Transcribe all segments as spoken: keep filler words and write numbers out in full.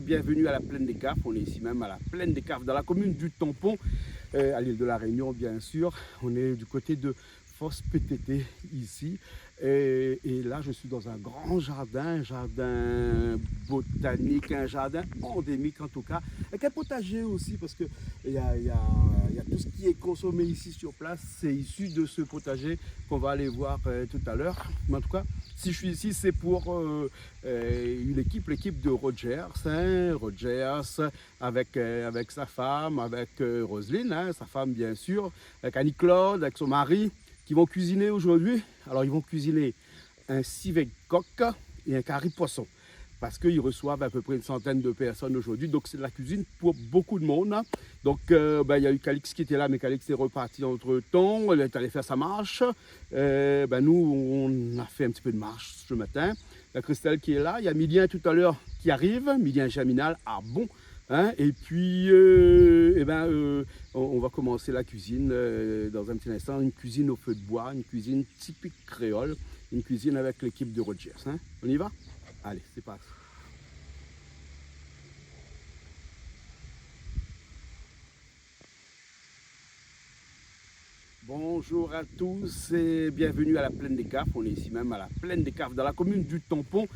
Bienvenue à la Plaine des Cafres. On est ici même à la Plaine des Cafres, dans la commune du Tampon, euh, à l'île de la Réunion, bien sûr. On est du côté de Fosse P T T ici. Et, et là, je suis dans un grand jardin, un jardin botanique, un jardin endémique en tout cas, avec un potager aussi, parce que il y a, il y a, il y a tout ce qui est consommé ici sur place, c'est issu de ce potager qu'on va aller voir, euh, tout à l'heure. Mais en tout cas, si je suis ici, c'est pour, euh, euh, une équipe, l'équipe de Rogers, hein, Rogers avec, euh, avec sa femme, avec, euh, Roselyne, hein, sa femme bien sûr, avec Annie-Claude, avec son mari, qui vont cuisiner aujourd'hui. Alors, ils vont cuisiner un civet de coq et un cari poisson. Parce qu'ils reçoivent à peu près une centaine de personnes aujourd'hui, donc c'est de la cuisine pour beaucoup de monde, hein. Donc, euh, ben, il y a eu Calix qui était là, mais Calix est reparti entre-temps, il est allé faire sa marche. Euh, ben, nous, on a fait un petit peu de marche ce matin. Il y a Christelle qui est là, il y a Milien tout à l'heure qui arrive, Milien Germinal, ah bon, hein, et puis, euh, eh ben, euh, on, on va commencer la cuisine, euh, dans un petit instant, une cuisine au feu de bois, une cuisine typique créole, une cuisine avec l'équipe de Rogers, hein. On y va ? Allez, c'est parti. Bonjour à tous et bienvenue à la Plaine des Cafres. On est ici même à la Plaine des Cafres, dans la commune du Tampon,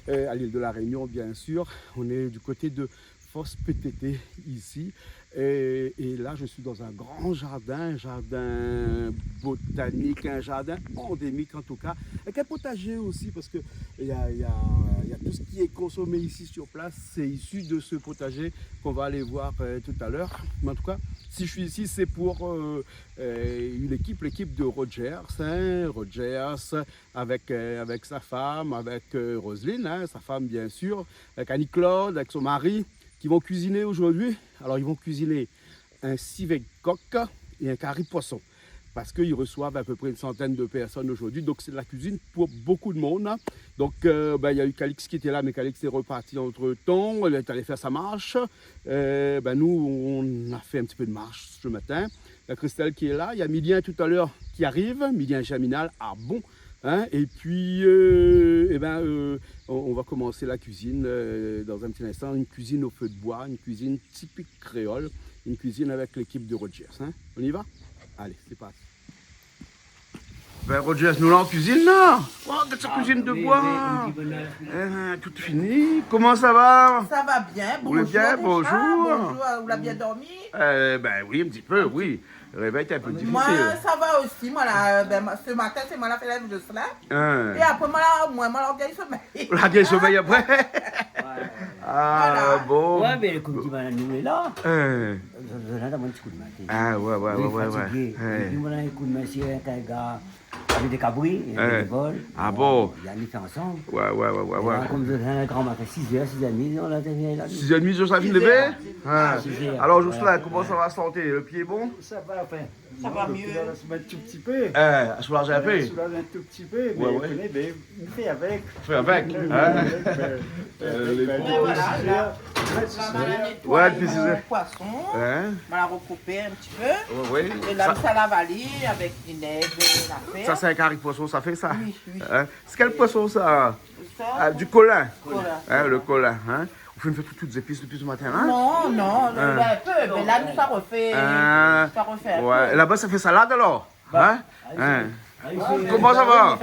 euh, à l'île de la Réunion, bien sûr. On est du côté de Fosse P T T ici. Et, et là, je suis dans un grand jardin, un jardin botanique, un jardin endémique en tout cas, avec un potager aussi, parce que il y a, il y a, il y a tout ce qui est consommé ici sur place, c'est issu de ce potager qu'on va aller voir, euh, tout à l'heure. Mais en tout cas, si je suis ici, c'est pour, euh, euh, une équipe, l'équipe de Rogers, hein, Rogers avec, euh, avec sa femme, avec, euh, Roselyne, hein, sa femme bien sûr, avec Annie-Claude, avec son mari, qui vont cuisiner aujourd'hui. Alors, ils vont cuisiner un civet de coq et un cari poisson. Parce qu'ils reçoivent à peu près une centaine de personnes aujourd'hui, donc c'est de la cuisine pour beaucoup de monde, hein. Donc, euh, ben, il y a eu Calix qui était là, mais Calix est reparti entre-temps, il est allé faire sa marche. Euh, ben, nous, on a fait un petit peu de marche ce matin. Il y a Christelle qui est là, il y a Milien tout à l'heure qui arrive, Milien Germinal, ah bon, hein, et puis, euh, eh ben, euh, on, on va commencer la cuisine, euh, dans un petit instant, une cuisine au feu de bois, une cuisine typique créole, une cuisine avec l'équipe de Rogers, hein. On y va ? Allez, c'est parti. Ben, Rogers, nou la an kuizine, la. Oh, gard sa kuizine de boi. Ah, oui, oui, oui, oui. Eh, tout fini. Koman sa va ? Sa va bien. Ou lé bien ? Bonjour, bonjour. Bonjour, ou la bien dormi ? Eh ben oui, in ti pé, oui. Révèy té in pé difisil. Moin, sa va osi. Moin la, ben, ma-, se matin, sé moin la fé lèv Jocelyn. Hein. É apré, moin la, moin, moin la gingn somèy. La gingn somèy apré. Ouais. Ah, voilà. Bon. Ouais, mé koman di, madam, nou lé la. Hein. Zot, zot la, donn amoin in ti koudmin. Ah, ouais, ouais, ouais, ouais. Lé fatigé. Hein. Épi, moin la in koudmin, sé in gars, avèk dé kabri, in bénévol. Ah bon ? Bon, nou la fé ansanm. Ouais, ouais, ouais, ouais. É la, konm zot la, gran matin, sizèr, sizèr édmi, nou la fini la. Sizèr édmi, zot la fini lévé ? Sizèr. Ah. Sizèr. Alor, Jocelyn, koman sa va, la santé ? Le pié lé bon ? Sa va, anfin. Sa va mié. Non, le pié la soulaz in tou ti pé. Eh, soulaz in pé. Soulaz in tou ti pé, mé ou koné, mé i fé avèk. Fé avèk, hein. Ouais, ouais. Euh, lé... Ben voilà, la, la, ma la nétoiy mon poison. Ouais, dopi sizèr. Hein ? Ma la rekoup in ti pé. Ouais, ouais. É la, sa la valé avèk vinèg, euh, la fé. Sa, sé in kari poison, sa fé sa ? Oui, oui. Hein ? Sé kèl poison sa ? Sa, ah, du colin. Colin. Hein, le colin, hein. Ou fine fé tout, tout zépis dopi se matin, hein ? Non, non, non, in pé, mé la, nou sa refé, sa refé in pé. Ouais. É laba, sa fé salad alor ? Hein ? Hein ? Koman sa va ?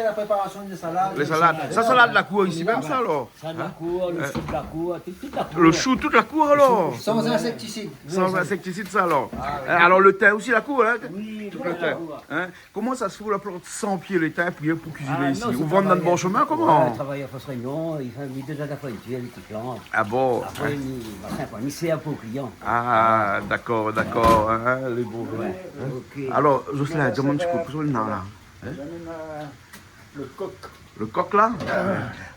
Lé salad. Sa, salad la kour isi mèm, sa, alor ? Salad la kour, le shou de la kour, tout, tout la kour. Le shou, tout la kour, alor ? San insektisid. San insektisid, sa, alor. Ah, oui. Hein, alor, le tin osi la kour, hein ? Oui, tout le tin. Tout la kour. Hein ? Koman sa se fé, ou la plant san pié le tin pou, pou kuiziné isi ? Ah, non, sé... Ou vann dan le bon shomin, koman ? Ouais, travay a Fosse Réunion, i fé, i done la fé in ti plant. Ah bon ? Apré, hein ? Ni, machin, koi, ni sèr pou klian. Ah, dakor, dakor, hein, lé bon. Ouais, ok. Alor, Jocelyn, di amoin in ti kou, kosa ou néna la ? Hein ? Donn amoin le kok. Le kok la ?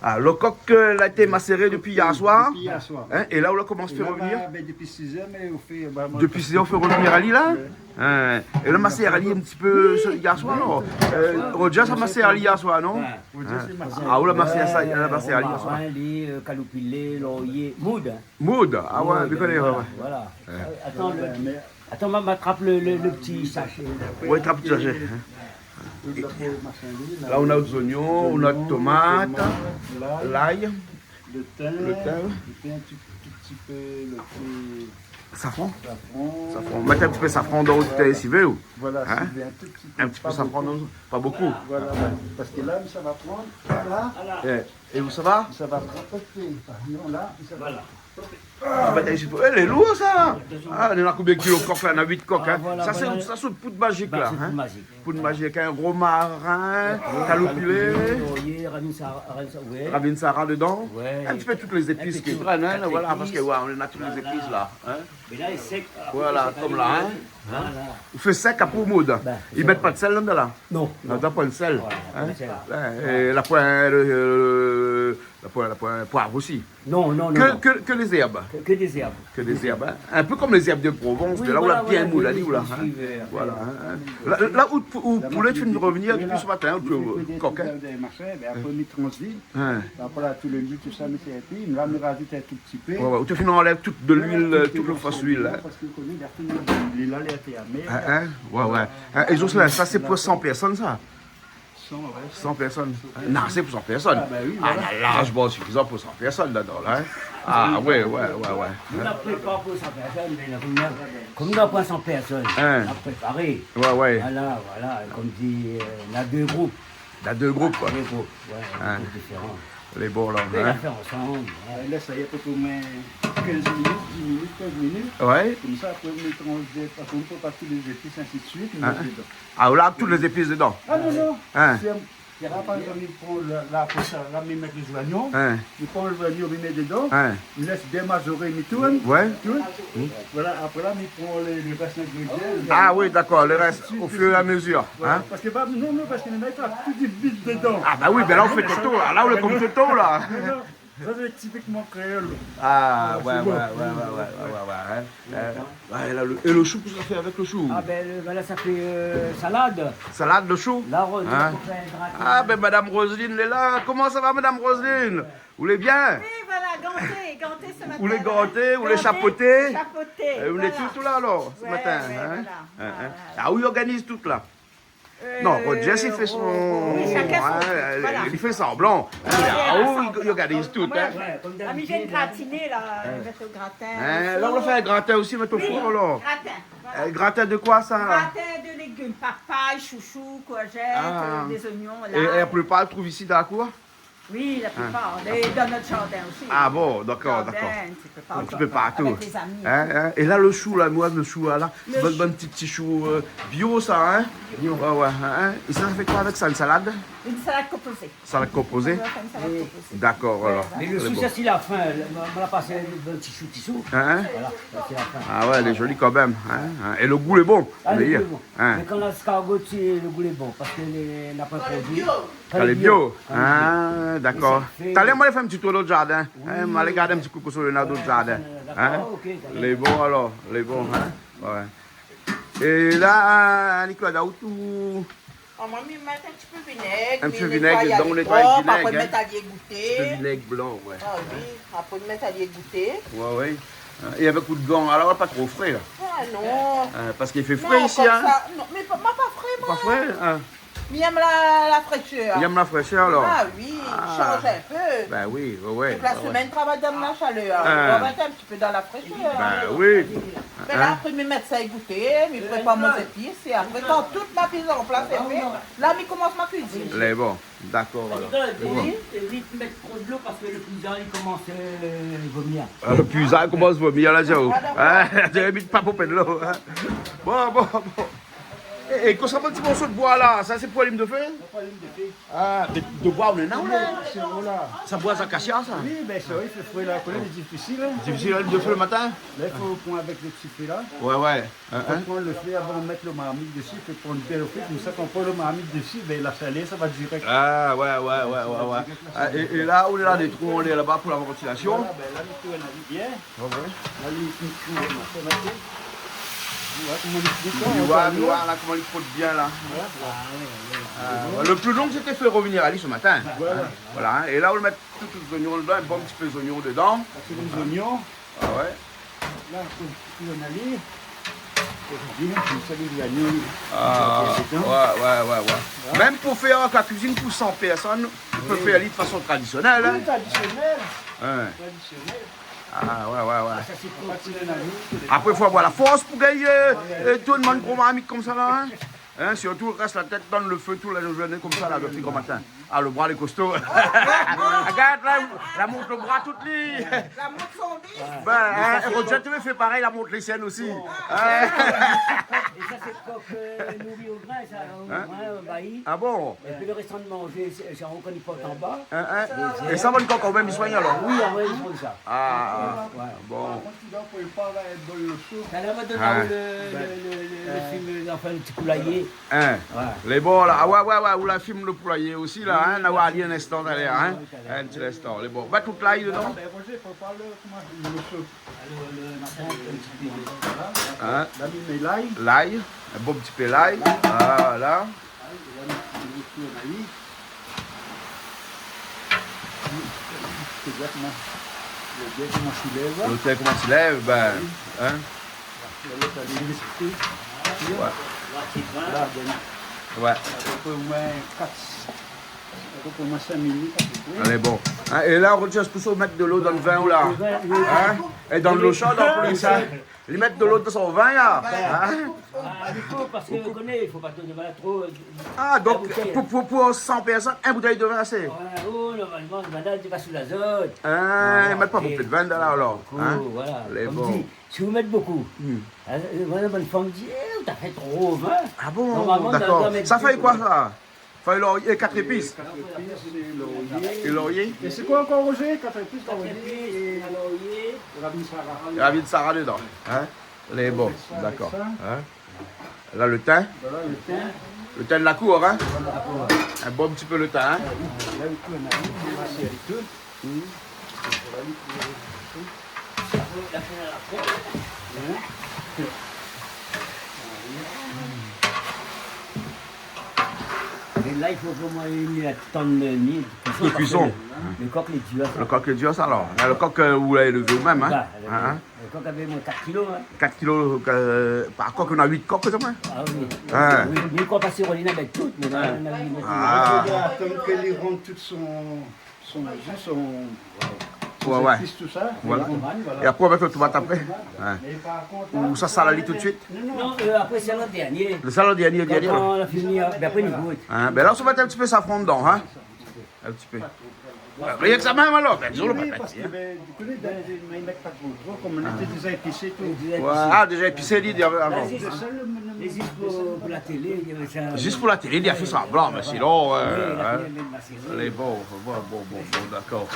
Ah, le kok, euh, la été maséré dopi yèr soir. Dopi yèr soir. Hein ? É la, ou la komans fé revnir ? É la, ben, dopi sizèr, mé ou fé, ben, moin... Dopi sizèr, ou fé revnir ali la ? Ouais. Hein. É la, ou la masèr ali in ti pé yèr soir, non ? Euh, Roger, sa masèr ali yèr soir, non ? Ouais. Roger, sé masèr. Ah, ou la masèr sa, ou la masèr ali yèr soir. Romarin, li, euh, kaloupilé, lorié, moud, hein. Moud, ah ouais, moud, mi koné, ouais, voilà. Euh, atann, le, atann, ma, ma trap le, le, le ti sashé. Ouais, trap le ti sashé, hein. La, ou na zoignon, ou na tomat, lay, le tin, le tin, in ti, ti Ti pé lo ti safran. Safran. Safran. Mèt in ti pé safran dan out, voilà, sivé ou. Voilà, in ti pé safran dan, pa bonpé. Voilà, voilà. Parske la, sa va prann, voilà. É, é ousa sa va ? Sa va prann, ok. Non, la, sa va. Voilà. Ah, bin, sé pou, é, lé lour, sa. Atansion. Ah, néna konbien kilo kok, la ? Néna uit kok, in. Ah, voilà, sa, sé, voilà. Sa sé out poud mazik, la, in. Bin, sé poud mazik. Poud mazik, in, romarin, kaloupilé, lorié, ravine sa-, ravine sa-, ouais. Ravine sara dedan. Ouais. In ti pé tout lé zépis ki trèn, in, voilà, parske, ouais, nou na tout lé zépis, la, in. Mé la, lé sèk. Voilà, konm la, in. Voilà. Ou fé sèk apré ou mod. Bin, sé sa. I mèt pa de sèl dedan, la ? Non, non. Non, na pwin de sèl. Voilà, na pwin de sèl. É la pwin, lo, lo, lo, la pwin, la pwin pwav osi. Non, non, non, non. Ke, ke, ke lé zèrb. Ke, ke dé zèrb. Ke dé zèrb, in. In pé konm lé zèrb de Provans, mé la ou la bien moud, la, in. Oui, voilà, voilà, in. Voilà, in. La, la, out, out poulé, ou fine rovnir dopi se matin, in, out kok, in. Apré, mi transvit. In. Apré, la, tout lo li, tout sa, mi sèrvi. La, mi razout in tou ti pé. Ouais, ouais, ou té fine anlèv tout de luil, tout lo fos luil, in. Parske ou koné, la, tout lo li, la, lé in pé amèr. In, in. Ouais, ouais. In, é zot, sa, sa sé pou san pèrsone, sa ? San, ouais. San pèrsone. Non, sé pou san pèrsone. Ah, bin oui, voilà. Ah, la, larjman sifizan pou san pèrsone ladan, la, in. Ah, ouais, ouais, ouais, ouais. Nou la prépar pou san pèrsone, mé la, konm nou, konm nou na pwin san pèrsone, nou la préparé. Ouais, ouais. Voilà, voilà. Konm di, euh, na dé group. Na dé group, koi. Dé group, ouais, dé group diféran. Lé bon, la, in. Mé la fé ansanm, ouais. Lès sa, i fo omoin kinz minit, di minit, kinz minit. Ouais. Konmsa, apré, nou mélanz, apré, nou prépar tout lé zépis, ainsi de suite, nou mèt dedan. Ah, ou la, tout lé zépis dedan ? Ah, non, non. In. Sé, la, par égzanp, mi pran la, la, apré sa, la, mi mèt lé zoignon. In. Mi pran lé zoignon, mi mèt dedan. In. Mi lès bien mazoré, mi tourn. Ouais. Tourn. Voilà, apré la, mi pran lé, lé rès ingrédian. Ah oui, dakor, lé rès, o fur é a mezir, in. Voilà, parske, ba, non, non, parske lé mèt la, tout i vid dedan. Ah, ba oui, bin la, ou fé toto, la, ou lé konm toto, la. Non, non. Sa, sé tipikman kréol. Ah, ouais, ouais, ouais, in. Euh, ouais, la, lo, é lo shou, kosa ou fé avèk lo shou ? Ah, bin, lo, voilà, sa fé, euh, salad. Salad, lo shou ? La, Roselyne, in ? Pou fé in gratin. Ah, bin, Madam Roselyne lé la. Koman sa va, Madam Roselyne ? Ou lé bien ? Oui, voilà, ganté, ganté se matin, in. Ou lé ganté, ou lé shapoté. Ganté, shapoté, voilà. Euh, ou lé tout, tout la, alor, se matin, in ? Ouais, ouais, voilà. In, in. Voilà. Ah, ou i organiz tout, la ? Euh, non, Roger, li fé son, oui, shakinn son, voilà. Li fé sanblan. Voilà, ah, oui, li organiz tout, in. Ouais, konm d'abitid, in. La, mi vien gratiné, la, mèt lo gratin o four. In, la, ou la fé in gratin osi, mèt o four, alor. Oui, gratin, voilà. Euh, gratin de koi, sa ? Gratin de légim, papay, shoushou, kourjèt, euh, dé zoignon, la. É, é la plipar, ou trouv isi dan la kour ? Oui, la plipar. É dan nout zardin osi. Ah bon, dakor, dakor. Zardin, in ti pé partou. In ti pé partou. Avèk lé zami é tout. In, in. É la, lo shou, la, moin, lo shou, la, la, sé bann, bann ti, ti shou, euh, bio, sa, in ? Bio. Ouais, ouais, in, in. É sa, sa fé koi avèk sa, in salad ? In salad konpozé. Salad konpozé ? Ouais, in salad konpozé. Dakor, alor. Ouais, ouais. Mé lo shou, sé bon. Sa, sé la fin. La, moin, moin la pas bann ti shou, ti shou. In, in ? Voilà, sa, sé la fin. Ah ouais, lé zoli kanmèm, in, in. É lo gou lé bon. Ah, lo gou lé bon. In. Mé kan léskargo, sé, lo gou lé bon, parske lé, na pa produi. Kan lé bio. Kan lé bio. Ah, dakor. Talèr, moin, mi fé in ti tour dan out zardin. Oui. In, moin alé gard in ti kou si néna dot zardin. Ouais, dakor, ok, talèr. Lé bon, alor, lé bon, in. Ouais. É la, Nicolas, ou, ou... Ah, moin, mi mèt in ti pé vinèg, in ti pé vinèg dedan, mi nétoy avèk vinèg, in. Apré, mi mèt ali gouté. In ti pé vinèg blan, ouais. Ah oui, apré, mi mèt ali gouté. Ouais, ouais. In, é avèk out gan, alor, pa tro fré, la. Ah, non. Euh, parske i fé fré isi, in. Non, konmsa, non, mé pa, moin pa fré, moin. Pa fré, in. Mi èm la, la fréshèr. Li èm la fréshèr, alor. Ah oui, i shanj in pé. Bin oui, ouais, ouais. Tout la semèn, travay dan la shalèr. Ah. On va mèt in ti pé dan la fréshèr. Bin oui. Mé la, apré, mi mèt sa gouté, mi prépar mon zépis, é apré, kan tout ma miz an plas lé fé, la, mi komans mon kuizine. Lé bon, dakor, alor. Lé bon. Évit, évit mèt tro dolo parske lo pizan, li komans, euh, vomir. Ah, lo pizan i komans vomir, la, Zéro. Voilà. In, évit pa pou pèd dolo, in. Bon, bon, bon. É, é kosa, bann ti morso d'boi la, sa sé pou alim do fé ? Pou alim do fé. Ah, mé d'boi, ou néna, ou la ? Sé bon, la. Sa boi zakasia, sa ? Oui, bin, sa, oui, sé fré, la, koné, lé difisil, in. Difisil alim do fé lo matin ? La, i fo pran avèk lo ti fé, la. Ouais, ouais. In, in. I fo pran lo fé avan mèt lo marmit dési, i fo pran bien lo fé, konmsa, kan pran lo marmit dési, bin, la shalèr, sa va dirèk. Ah, ouais, ouais, ouais, ouais, ouais. Sa va dirèk, la shalèr. Ah, é, é la, ou néna dé trou anlèr laba pou la ventilasion. Voilà, bin, la, nou tourn ali bien. Ouais, ouais. La, li, li, li, li, li, li. Ou oi koman li frot, ou oi, ou oi la koman li frot bien la. Ouais, ouais. Ah, ouais, ouais. Lo pli long, sété fé revenir ali se matin. Voilà. Voilà, in. É la, ou mèt tout, tout zoignon dedan, in bon ti pé zoignon dedan. Parske lé zoignon. Ah ouais. La, pou, pou ali. Bien, konmsa, lé zoignon, li. Ah, ouais, ouais, ouais, ouais. Mèm pou fé la kuizine pou san pèrsone, ou pé fé ali de fason tradisionèl, in. Oui, tradisionèl. In. Tradisionèl. Ah, ouais, ouais, ouais. Sa sé kok. Apré, fo avoir la fors pou gingn, euh, euh, tourn bann gro marmit konmsa la, hein. Hein, sirtou kas la tèt dan le fé tout la zourné konmsa la, dopi gran matin. Ah, le bra lé kosto. Regard la, la mont le bra tout li. La mont son bis. Ben, hein, Roger, tu veux faire pareil, la mont les siennes aussi. Hein ? É sa sé kok, euh, nouri o grin, sa, o grin, o maï. Ah bon ? Épi le rèstan de manzé, sé, sé, on koné pa anba. Hein, hein ? É sa, bann kok, ou mèm i soign alor ? Oui, ah ouais, i fé sa. Ah, ouais. Bon. Par kont, ou doi prépar in bol lo so. Sa la va donn le, le, le, le, le fim, anfin, le ti poulay. Hein. Ouais. Lé bon la. Ah ouais, ouais, ouais, ou la fim le poulay osi la, hein. Na va alé in instan talèr, hein. Ouais, ouais, ouais. In ti instan, lé bon. Mèt tout lay dedan. Ben, Roger, prépar le, koman, le so. Alor, le masin, in ti pé. Voilà. Hein. La, mi mèt lay. Lay, in bon ti pé lay. Voilà. Ah oui, la, mi mèt le maï. Sé bien koman le tèr i komans lèv, la. Le tèr i komans lèv, ben, hein. La, le tèr i komans lèv. Ouais. La, ben, ouais. Apépré omoin kat, apépré omoin sink minit, apépré. Alé, bon. Hein, é la, Roger, èske ou mèt de lo dan le vin ou la ? Le vin, le vin. Hein ? É dan le lo sho, an plis, hein ? Li mèt de lo dan son vin la. Hein ? Ah, du kou, parske ou koné, i fo pa tourn la tro, euh, la boutèy. Ah, donk, pou, pou, pou san pèrsone, in boutèy de vin asé ? Ouais, oh, normalman, banna i dépas sou la zot. Ah, ouais, mèt pa bonpé de vin la alor, hein ? Lé bon. Konm di, si ou mèt bonpé, hein, euh, voilà, bann fanm i di, « Eh, ou la fé tro vin. » Ah bon, dakor. Normalman, ou doi mèt bonpé. Sa fèy koi sa ? Fèy lorié, kat zépis. Kat zépis, é lorié. É lorié. É sé koi ankor, Roger ? Kat zépis, lorié é ravine sara. Ravine sara dedan, hein ? Lé bon, dakor. Hein ? La, le tin. Voilà, le tin. Le tin de la kour, hein ? Voilà. In bon ti pé le tin, hein ? La, le tin, nou la mis ali tout. Mé la, i fo vréman atann, euh, ni kuison. De kuison. Parske le, le kok lé dir, sa. Le kok lé dir, sa, alor. Le kok, euh, ou la élevé ou mèm, hein ? Ba, le kok, le kok lavé omoin kat kilo, hein. Kat kilo, euh, par kok, ou na uit kok, sa, hein ? Ah oui. Hein. Oui, mi kroi pa si Roline avèk tout, mé la, nou na uit. Ah. Konm ke li rann tout son son ji, son, ouais, ouais, son zépis, tousa. Voilà. Lé tomat, voilà. É apré, ou mèt le tomat apré. Tomat. Ouais. Mé par kont, ou la, sa salad ali tout de suit. Non, non. Non, euh, apré, sé le dernié. Le salad dernié, dernié. Kan ou la fini, hein, bin apré, nou gout. Hein, bin la, ou sa mèt in ti pé safran dedan, hein. In ti pé. Pa tro. Ouais, rienk sa mèm alor, bin, oui, parske, bin, du kou, li, li, li mèt pa tro, tro, konm nou té déza épisé tout. Déza épisé. Ouais, ah, déza épisé, li, avan. Zis, zis pou, pou la télé, li la fé sa. Zis pou la télé, li la fé sanblan, mé sinon, euh, oui, la télé, hein. Lé bon, bon, bon, bon, bon, dakor.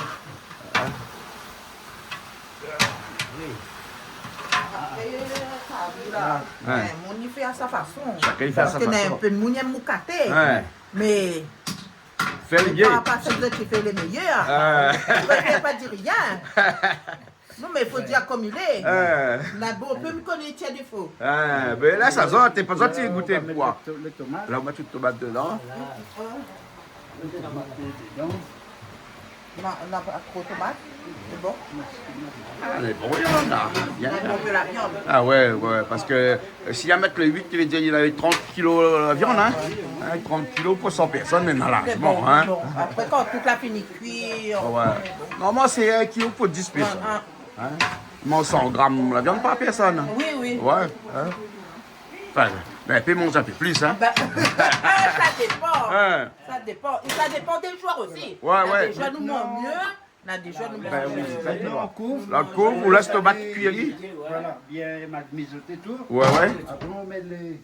Apré, sa, la, hein, moun i fé a sa fason. Shakinn i fé a sa fason. Parske na inpé moun i èm moukaté. Ouais. Mé fé le mié. Pa, pa sèt zot i fé le méyèr. Ouais. Ou préfèr pa dir rien. Non, mé fo dir konm i lé. Ouais. La, bon, ou pé mi koné, tiens, défo. Ouais, bin la, sa sort, té pa sort, ti gouté koi. La, ou mèt tout tomat dedan. Voilà. Tomat dedan. Non, non, pa tro tomat. Lé bon. Ah, lé bon, néna. Néna in pé la viann. Ah ouais, ouais, parske, euh, si i mèt le uit, i vé dir néna trant kilo, euh, viann, hein. Hein, trant kilo pou san pèrsone, mé larzman, hein. Lé bon. Apré, kan tout la fini kui, ouais, ouais. Normalman, sé in kilo pou dis pèrsone. Ouais, ouais. Hein ? Mé san gram la viann par pèrsone. Oui, oui. Ouais, hein. Anfin, bin, i pé manz in pé plis, hein. Bin, sa dépan. Hein. Sa dépan. É sa dépan dé zour osi. Ouais, ouais. Na dé zour nou manz mié, na dé zour nou manz mié. Bin oui, égzaktoman. La kouv, ou lès tomat kui. Voilà, bien mizoté tout. Ouais, ouais. Apré, ou mèt lé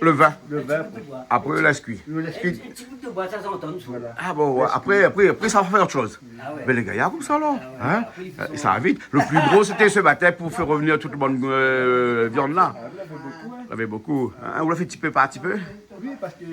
Le vin. Le vin. Apré, ou lès kui. Ou lès kui. In ti bout de boi, sa s'antann, sa. Voilà. Ah bon, ouais. Apré, apré, apré, sa va fé ot shoz. Ah ouais. Mé lé gayar konmsa, la. Ah ouais. Hein ? Apré, i fé son... Sa va vit. Le pli gro, sété se matin pou fé revenir tout le bann, euh, viann la. Ah, lavé bonpé, hein. Lavé bonpé. Hein, ou la fé ti pé par ti pé ? Oui, parske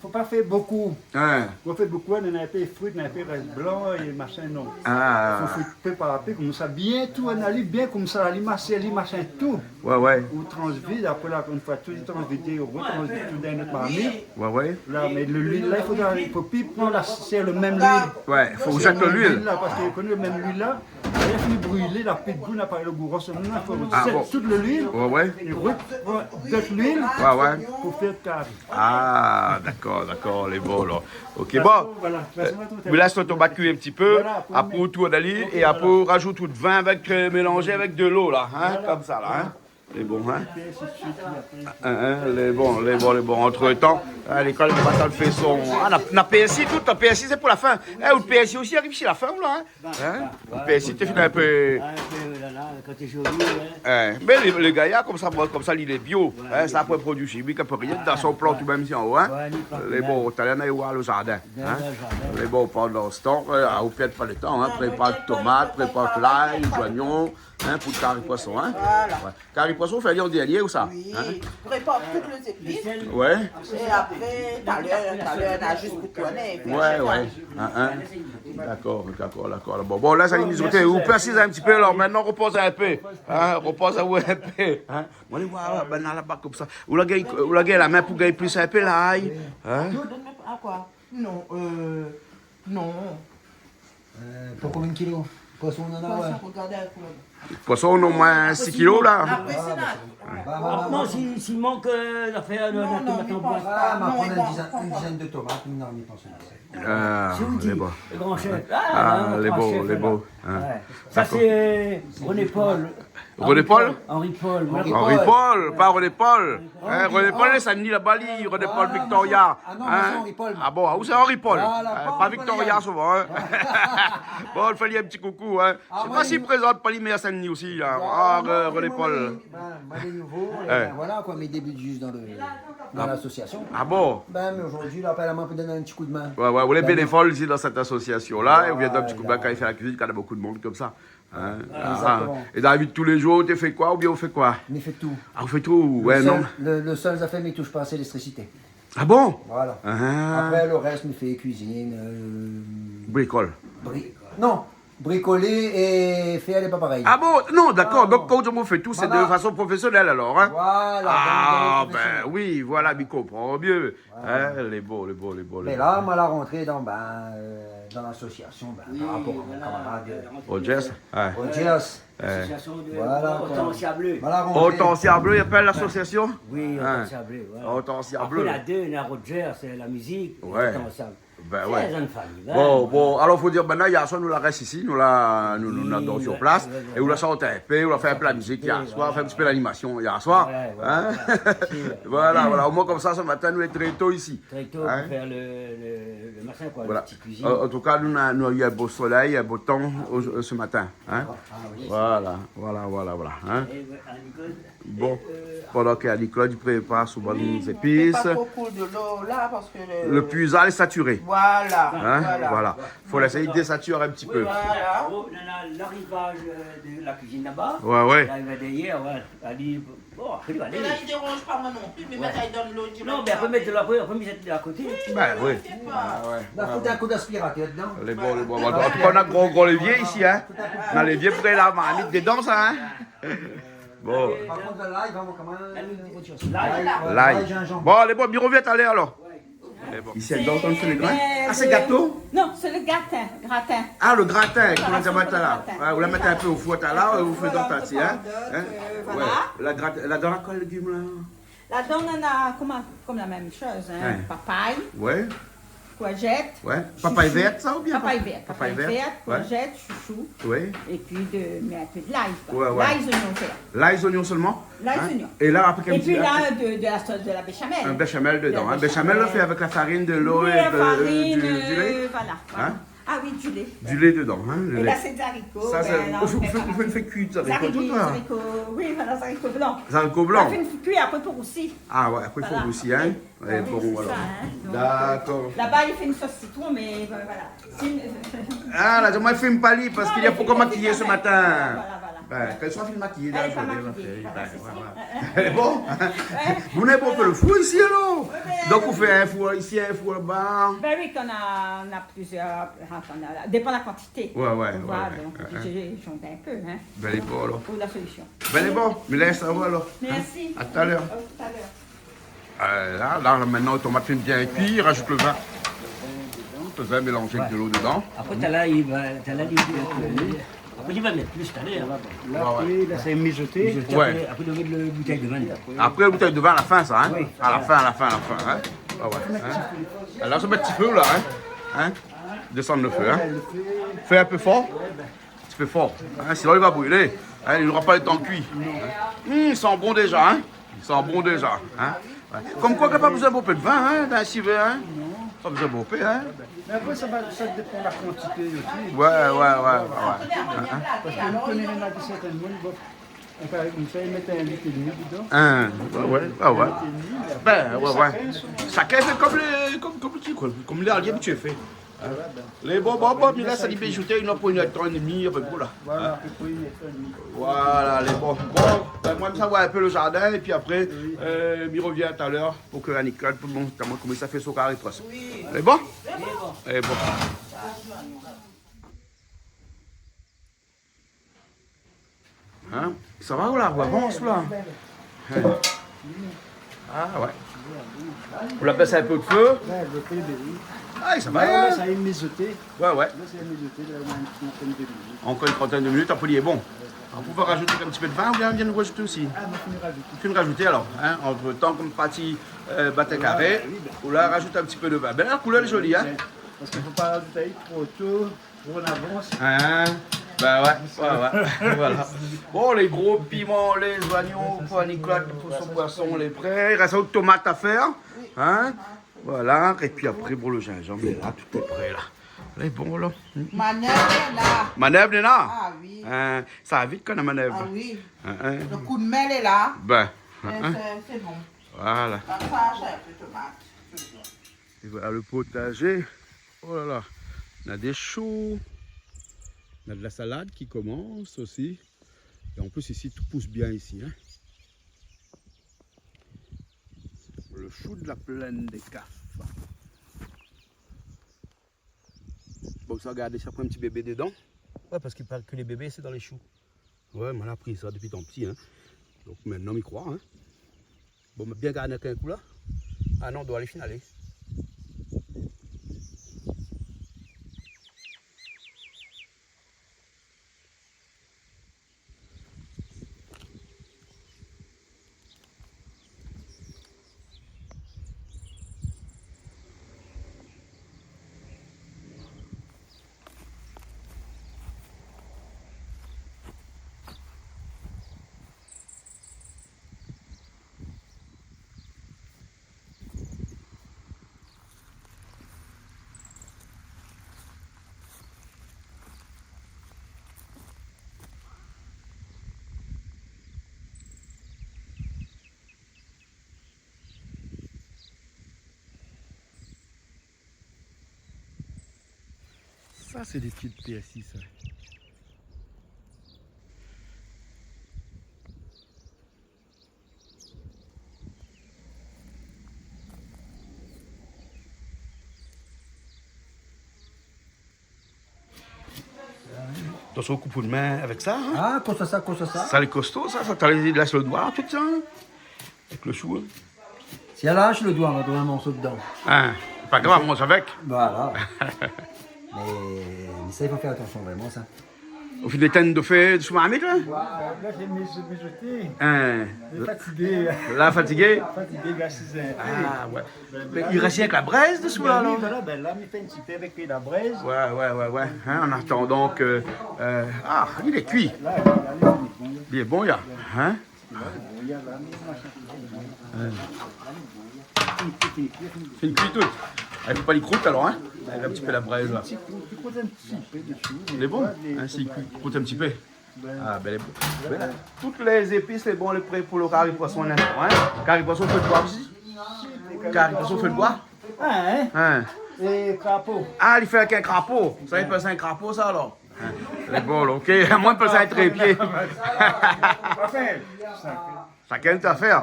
fo pa fé bonpé. Hein. Kan ou fé bonpé, néna inpé frit, néna inpé rès blan é machin, non. Ah. Fo fé pé par pé, konmsa, bien tout, ali bien konmsa, ali masé, ali machin, tout. Ouais, ouais. Ou transvid, apré la, in foi tout lé transvidé, ou retransvid tout dan in ot marmit. Ouais, ouais. La, mé le, luil la, i fo, i fo pi pran la, sé le mèm luil. Ouais, fo ou zèt luil. Sé le mèm luil la, parske ou koné le mèm luil la, La fini brilé, la pèt gou, la pa lo gou ros, non, fo sèl tout luil. Ah bon. Ouais, ouais. É ropran dot luil pou fé kari. Ah, dakor, dakor, lé bon, la. OK, bon. Voilà, voilà. Ou lès lo tomat kui in ti pé, apré ou tourn ali, é apré ou rajout out vin avèk, euh, mélanzé avèk dolo, la, hein, konmsa, la, hein. Lé bon, hein. Hein, hein, lé bon, lé bon, lé bon. Antretan, a lékol, nou va fé son. Ah, na, na pèrsi, tout, na pèrsi, sé pou la fin. Eh, out pèrsi osi i ariv si la fin, la, hein. Hein ? Out pèrsi, té fine in pé. Ah, in pé, la, la, kan té zoli, ouais. Hein, mé lé, lé gayar konmsa, bon, konmsa, li lé bio. Ouais, hein, li lé bio. Sa, apré produi shimik, apré rien, dan son plant, ou mèm si anlèr, hein. Ouais, ni pa. Lé bon, talèr, nou va oir lo zardin, hein. Lé bon, pandan se tan, euh, ah, ou pèrd pa lo tan, hein. Prépar tomat, prépar lay, zoignon, hein, pou kari poison, hein. Voilà. Ouais. Kari poison, ou fé ali an dernié ou sa, hein ? Oui, prépar tout lé zépis. Ouais. É apré, talèr, talèr, na zis pou tourné, fé sékaz. Ouais, ouais. Hein, hein. Dakor, dakor, dakor. Bon, bon, la, sa, li mizot, ou pé asiz in ti pé, alor, mintnan, ropoz in pé. Hein, ropoz aou in pé, hein. Bon, alé oir, banna laba konmsa. Ou la gingn, ou la gingn la min pou gingn plis in pé, la, hein. Donn amoin koi ? Non, euh, non. Euh, pou konbien kilo ? Poison, nou néna, ouais. Poison, rogard la koulèr. Poison, nou néna omoin sis kilo, la. Apré, sé na... Ba, ba, ba, non, ba. Si, si mank, euh, zafèr, euh, non, non, tomat an boit. Ah, ma pran in dizèn, in dizèn de tomat, non, mi pans pa. Ah, lé bon. Sé outil, lo gran shèf. Ah, lé bon, lé bon. Hein. Ouais. Sa, sé René Paul. René Paul ? Henri Paul. Henri Paul, pa René Paul. Hein, René Paul, lé Saint-Denis laba, li, René Paul Victoria. Ah non, mé sé Henri Paul. Ah bon, ah, ou sé Henri Paul. Voilà, pa Victoria, souvan, hein. Bon, nou fé ali in ti koukou, hein. Sé pa si li prézant pa li mèr Saint-Denis osi, la. Ah, René Paul. Ben, ben, lé nouvo, é ben voilà, koi, mé mi début zis dan lo, dan lasosiasion. Ah bon ? Ben, mé zordi, la, apèl amoin pou donn in ti kou d'min. Ouais, ouais, ou lé bénévol isi dan sèt asosiasion-la, é ou vien donn in ti kou d'min kan i fé la kuizine, kan na bonpé d'moun konmsa. Hein ? Exactement. Ah. É dan la vi de tou lé zour, ou té fé koi, oubien ou fé koi ? Mi fé tout. Ah, ou fé tout, ouais, non. Lo sèl, lo, lo sèl zafèr mi toush pa, sé léléktrisité. Ah bon ? Voilà. Ah. Apré, lo rès, mi fé kuizine, euh, brikol. Bri-, non, brikolé é fé lé pa parèy. Ah bon ? Non, dakor. Ah, donk, non. Kan ou di ou fé tout, sé de fason profésionèl, alor, hein ? Voilà. Ah, ben oui, voilà, mi konpran mié. Hein, lé bon, lé bon, lé bon, lé bon. Mé la, moin la rantré dan, ben, euh, dan lasosiasion, ben, par rapor a mon kamarad, euh, Rogers. Ouais. Lasosiasion de Hortensia Bleu. Voilà, koi. Moin la rantré. Hortensia Bleu, i apèl lasosiasion ? Oui, Hortensia Bleu, ouais. Hortensia Bleu. Apré, na dé, na Rogers, sé la mizik, Hortensia Bleu. Ben ouais. Sé in zone famiy, bon, hein. Bon, alor, fo dir, ben la, yèr soir, nou la rès isi, nou la, nou, nou la dor sur plas, ouais, ouais, é ou la shant in pé, ou la fé in pé la mizik yèr soir, fé in ti pé lanimasion yèr soir, hein. Ouais, ouais, ouais. Voilà, voilà. Omoin, konmsa, se matin, nou lé tré to isi. Tré to pou fé lo, lo, lo masin, koi, lo ti kuizine. Voilà. An, an tou ka, nou, nou la, nou la u in bo solèy, in bo tan, euh, se matin, hein. Ah oui. Voilà, voilà, voilà, voilà, hein. É ouais, Annie-Claude. Bon, é, euh, pandan ke Annie-Claude i prépar son bann zépis. Oui, mé pa tro koul dolo la, parske lo, lo pizza lé satiré. Voilà, voilà. Hein ? Voilà. Fo lès ali désatir in ti pé. Oui, voilà. Oh, néna larivaz, euh, de la kuizine laba. Ouais, ouais. Larivaz dèryèr, ouais. Ali, bon, apré, alé. Mé la, i déranz pa moin non pli, mé mèt ali dan dolo dirèkteman. Non, mé apré, mèt dolo, apré, apré, mèt ali a koté. Ben oui. T'inquiète pas. Ouais, ouais. Ba, fout in kou d'aspirateur dedan. Lé bon, lé bon. An tou ka, nou na gro, gro lévié isi, hein. Nou na lévié pré la, marmit dedan, sa, hein. Bon. Par kont, lay, koman, koman, euh, lay. Lay, voilà, lay, zinzanm. Bon, alé, bon, mi rovien talèr, alor. Lé bon. Isi, dan, dan, sé lo grin. Ah, sé gato ? Non, sé lo gratin, gratin. Ah, lo gratin, koman i apèl sa la ? Gratin. Ouais, ou la mèt in pé o four talèr, é ou fé dan tati, hein. Voilà, euh, voilà. Ouais. La grat-, la, dan la kol légim, la. Ladan, nou na, koman, konm la mèm shoz, hein. Ouais. Papay. Ouais. Kourzèt, shoushou. Ouais. Papay vèrt, sa, oubien papay vèrt, papay vèrt, kourzèt, shoushou. Ouais. Épi de, mé in pé de lay, koi. Ouais, ouais. Lay, zoignon, sé la. Lay, zoignon solman ? Lay, zoignon. Hein ? É la, apré, épi la, de, de la sos de la béchamèl. In béchamèl dedan, hein. Béchamèl, la fé avèk la farine, dolo é de, du, du lait. Oui, la farine, euh, voilà, voilà. Hein ? Ah oui, du lait. Du lait dedan, hein, le lait. É la, sé zariko, sa, sé, ben, ou fé, ou fé, ou fé kui zariko, zariko, tout sa. Zariko, oui, voilà, zariko blan. Zariko blan. La fé kui, apré pou rousi. Ah ouais, apré, i fo rousi, hein. Voilà. Ouais, bon, voilà. Sé sa, hein. Donk, euh, dakor. Laba, i fé in sos sitron, mé, euh, voilà. Ah, la, moin, i fé pa li, parske li la pankor makiyé se matin. Voilà, voilà. Ben, kan li sra fine makiyé, la, lé pa makiyé, voilà, sé sa. Ben, voilà. Bon, hein. Ouais. Ou néna bonpé lo four isi, alor ? Ouais, mé donk, ou fé in four isi, in four laba. Ben oui, kan nou na, nou na plizièr, anfin, nou na, dépan la kantité. Ouais, ouais, ouais, ouais. Donk, oblizé zongl in pé, hein. Ben, lé bon, alor. Trouv la solision. Ben, lé bon, mi lès aou, alor. Mèrsi. Hein ? A talèr. A talèr. Euh, la, la, mintnan, lo tomat fine bien kui, rajout lo vin. Lo vin mélanzé avèk dolo dedan. Apré, talèr, i va, talèr, i va Apré, li va mèt plis talèr. La, ouais, apré, la, sé mizoté. Mizoté, ouais. Apré, apré, li mèt lo boutèy de vin. Apré, lo boutèy de vin a la fin, sa, in ? Oui. A la fin, a la fin, a la fin, in ? Ouais, ouais, in ? La, sa mèt ti fé, la, in ? In ? Désann lo fé, in ? Ouais, lo fé. Fé in pé for. Ti fé for, in, sinon li va brilé, in, li nora pa lo tan kui. Non. Hmm, i san bon déza, in. I san bon déza, in. Ouais. Konm koi, na pa bezoin bonpé de vin, in, dan in sivé, in. Non. Pa bezoin bonpé, in. Mé apré, sa va, sa dépan la kantité osi. Ouais, ouais, ouais, ouais, ouais. In, in. Parske nou koné, néna sèrtin moun, bon, anfin, konmsa, i mèt in lit é dmi dedan. In, ouais, ouais, ouais, ouais. In lit é dmi, mé apré, sakinn son. Bin, ouais, ouais. Shakinn i fé konm lé, konm, konm ti, koi, konm lé alé abitié fé. Lé bon, bon, bon, mé la, sa li pé zouté, i na pou inn èr é dmi, apépré, la. Voilà, apépré inn èr é dmi. Voilà, lé bon. Bon, bin, moin, mi sava voir in pé lo zardin, épi apré, euh, mi rovien talèr pou ke Annie-Claude, pou, bon, koman, koman sa fé son kari poisson. Oui. Lé bon ? Lé bon. Lé bon. In ? Sa va, ou la, ou avans, ou la ? In ? A, ouais. Ou la bès in pé lo fé ? Ouais, lo fé, bin oui. A, sa va, in ? La, sa i mizoté. Ouais, ouais. La, sa i mizoté, la, nou na in trantèn de minit. Ankor in trantèn de minit, apré, lé bon. Apré, ou va razout in ti pé de vin, oubien ou vien razout osi ? A, nou fini razouté. Ou fini razout, alor, in ? Antretan, konm parti, euh, bat karé, ouais, oui, bin, ou la razout in ti pé de vin. Bin, la koulèr lé zoli, in ? Ouais. Parske fo pa razout tro to. Ou avans. In ? Bin ouais, ouais, ouais. Voilà. Bon, lé gro piman, lé zoignon pou Annie-Claude, pou son poisson, lé pré. I rès in tomat a fèr. In ? Voilà. Épi apré, bon, lo zinzanm lé la, tout lé pré, la. Lé bon, la. Manèv lé la. Manèv lé la ? A oui. In, sa va vit kan néna manèv. A oui. In, in. Lo kou d'min lé la. Bin, mé in, in. Sé, sé bon. Voilà. Sa, sa, sa, in pé tomat. É voilà lo potazé. Oh la la. Néna dé shou. Néna de la salad ki komans osi. É an plis, isi, tout i pous bien isi, in. Lo shou de la plèn dé Kaf. Bon, sa, gard, sa i pran in ti bébé dedan. Ouais, parske i paré ke lé bébé, sé dan lé shou. Ouais, moin la apri sa dopi tan pti, in. Donk, mintnan, mi kroi, in. Bon, mé bien gard in kou la. A non, doi alé, fine alé. Sa, sé dé pié d'pèrsi, sa. Donk, ou koup out min avèk sa, in ? A, konmsa, sa, konmsa, sa. Sa lé kosto, sa, sa, ou lès lo doi, tout sa, in ? Avèk lo shou, in ? Si èl i lash lo doi, nou va trouv in morso dedan. In, pa grav, manz avèk. Voilà. Mé, mé sa, i fo fé atansyon vréman, sa. Ou fine étinn lo fé sou marmit, la ? Ouais, la, sé miz-, mizoté. In. Lé fatigé. La, fatigé ? Fatigé, la, sizèr. A, ouais. Mé i rès rienk la brèz desou, la, non ? Bin oui, voilà, bin la, mi fé in ti pé avèk la brèz. Ouais, ouais, ouais, ouais. In, an atandan ke, euh, a, li lé kui. La, la, li lé bon, la. Li lé bon, la. In ? Fine kui tout. I fo pa li krout, alor, in ? Avèk in ti pé la brèz, la. Li lé bon, in, si li krout in ti pé. A, bin, lé bon. Bin la, tout lé zépis lé bon, lé pré pou lo kari poisson, in ? Kari poisson, fé d'boi osi ? Kari poisson, fé d'boi ? In, in ? In. É krapo. A, li fé avèk in krapo. Sa, i apèl sa in krapo, sa, alor ? In. Lé bon, la, OK. Moin, mi apèl sa in trépié. Shakinn son zafèr.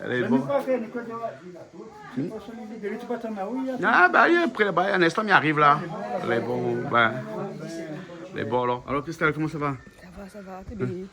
Lé bon. A, ba, li lé pré laba, in instan, mi ariv la. Lé bon, bin. Lé bon, alor. Alor, Christelle, koman sa va ? Sa va, sa va, té bien.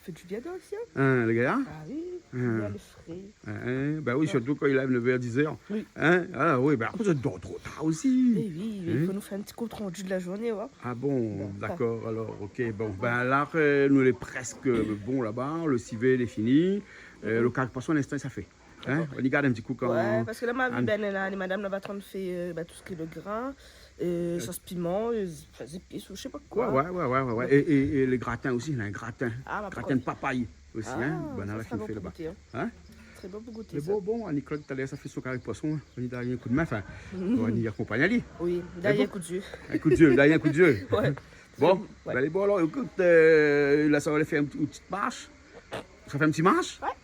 Fé du bien osi, hein. Hein, le gars ? Ah oui, bien le fré. Hein, hein, ben oui, surtout quand il lève neuf heures, dix heures. Oui. Hein ? Ah oui, ben après, ça dort trop tard aussi. Eh oui, il faut nous faire un petit compte rendu de la journée, ouais. Ah bon, d'accord, alors, ok, bon. Ben là, euh, nou lé prèsk bon laba, le sivé lé fini. Euh, le kari poisson, a l'instan, sa fé. Hein ? D'accord. Nou gard in ti kou kan... Ouais, parske la, ma vi, ben, la, lé madam la va atann fé, euh, ben, tout sak lé le grin, euh, sos piman, euh, zépis, ou mi koné pa koi. Ouais, ouais, ouais, ouais, ouais. É, é, é le gratin osi, la, in gratin. Ah, ma... Gratin de papay osi, hein. Ah, sa sra bon pou gouté, hein. Hein ? Très bon pou gouté, sa. Mé bon, bon, Annie-Claude, talèr, sa fé son kari poisson, hein. Nou done ali in kou d'min, enfin, nou akonpagn ali. Oui, nou done ali in kou d'yé. In kou d'yé, nou done ali in kou d'yé. Ouais. Bon, ben, alé, bon, alors, écoute, euh, la, sa va alé fé in ti, in ti marsh. Sa fé in ti marsh ? Ouais.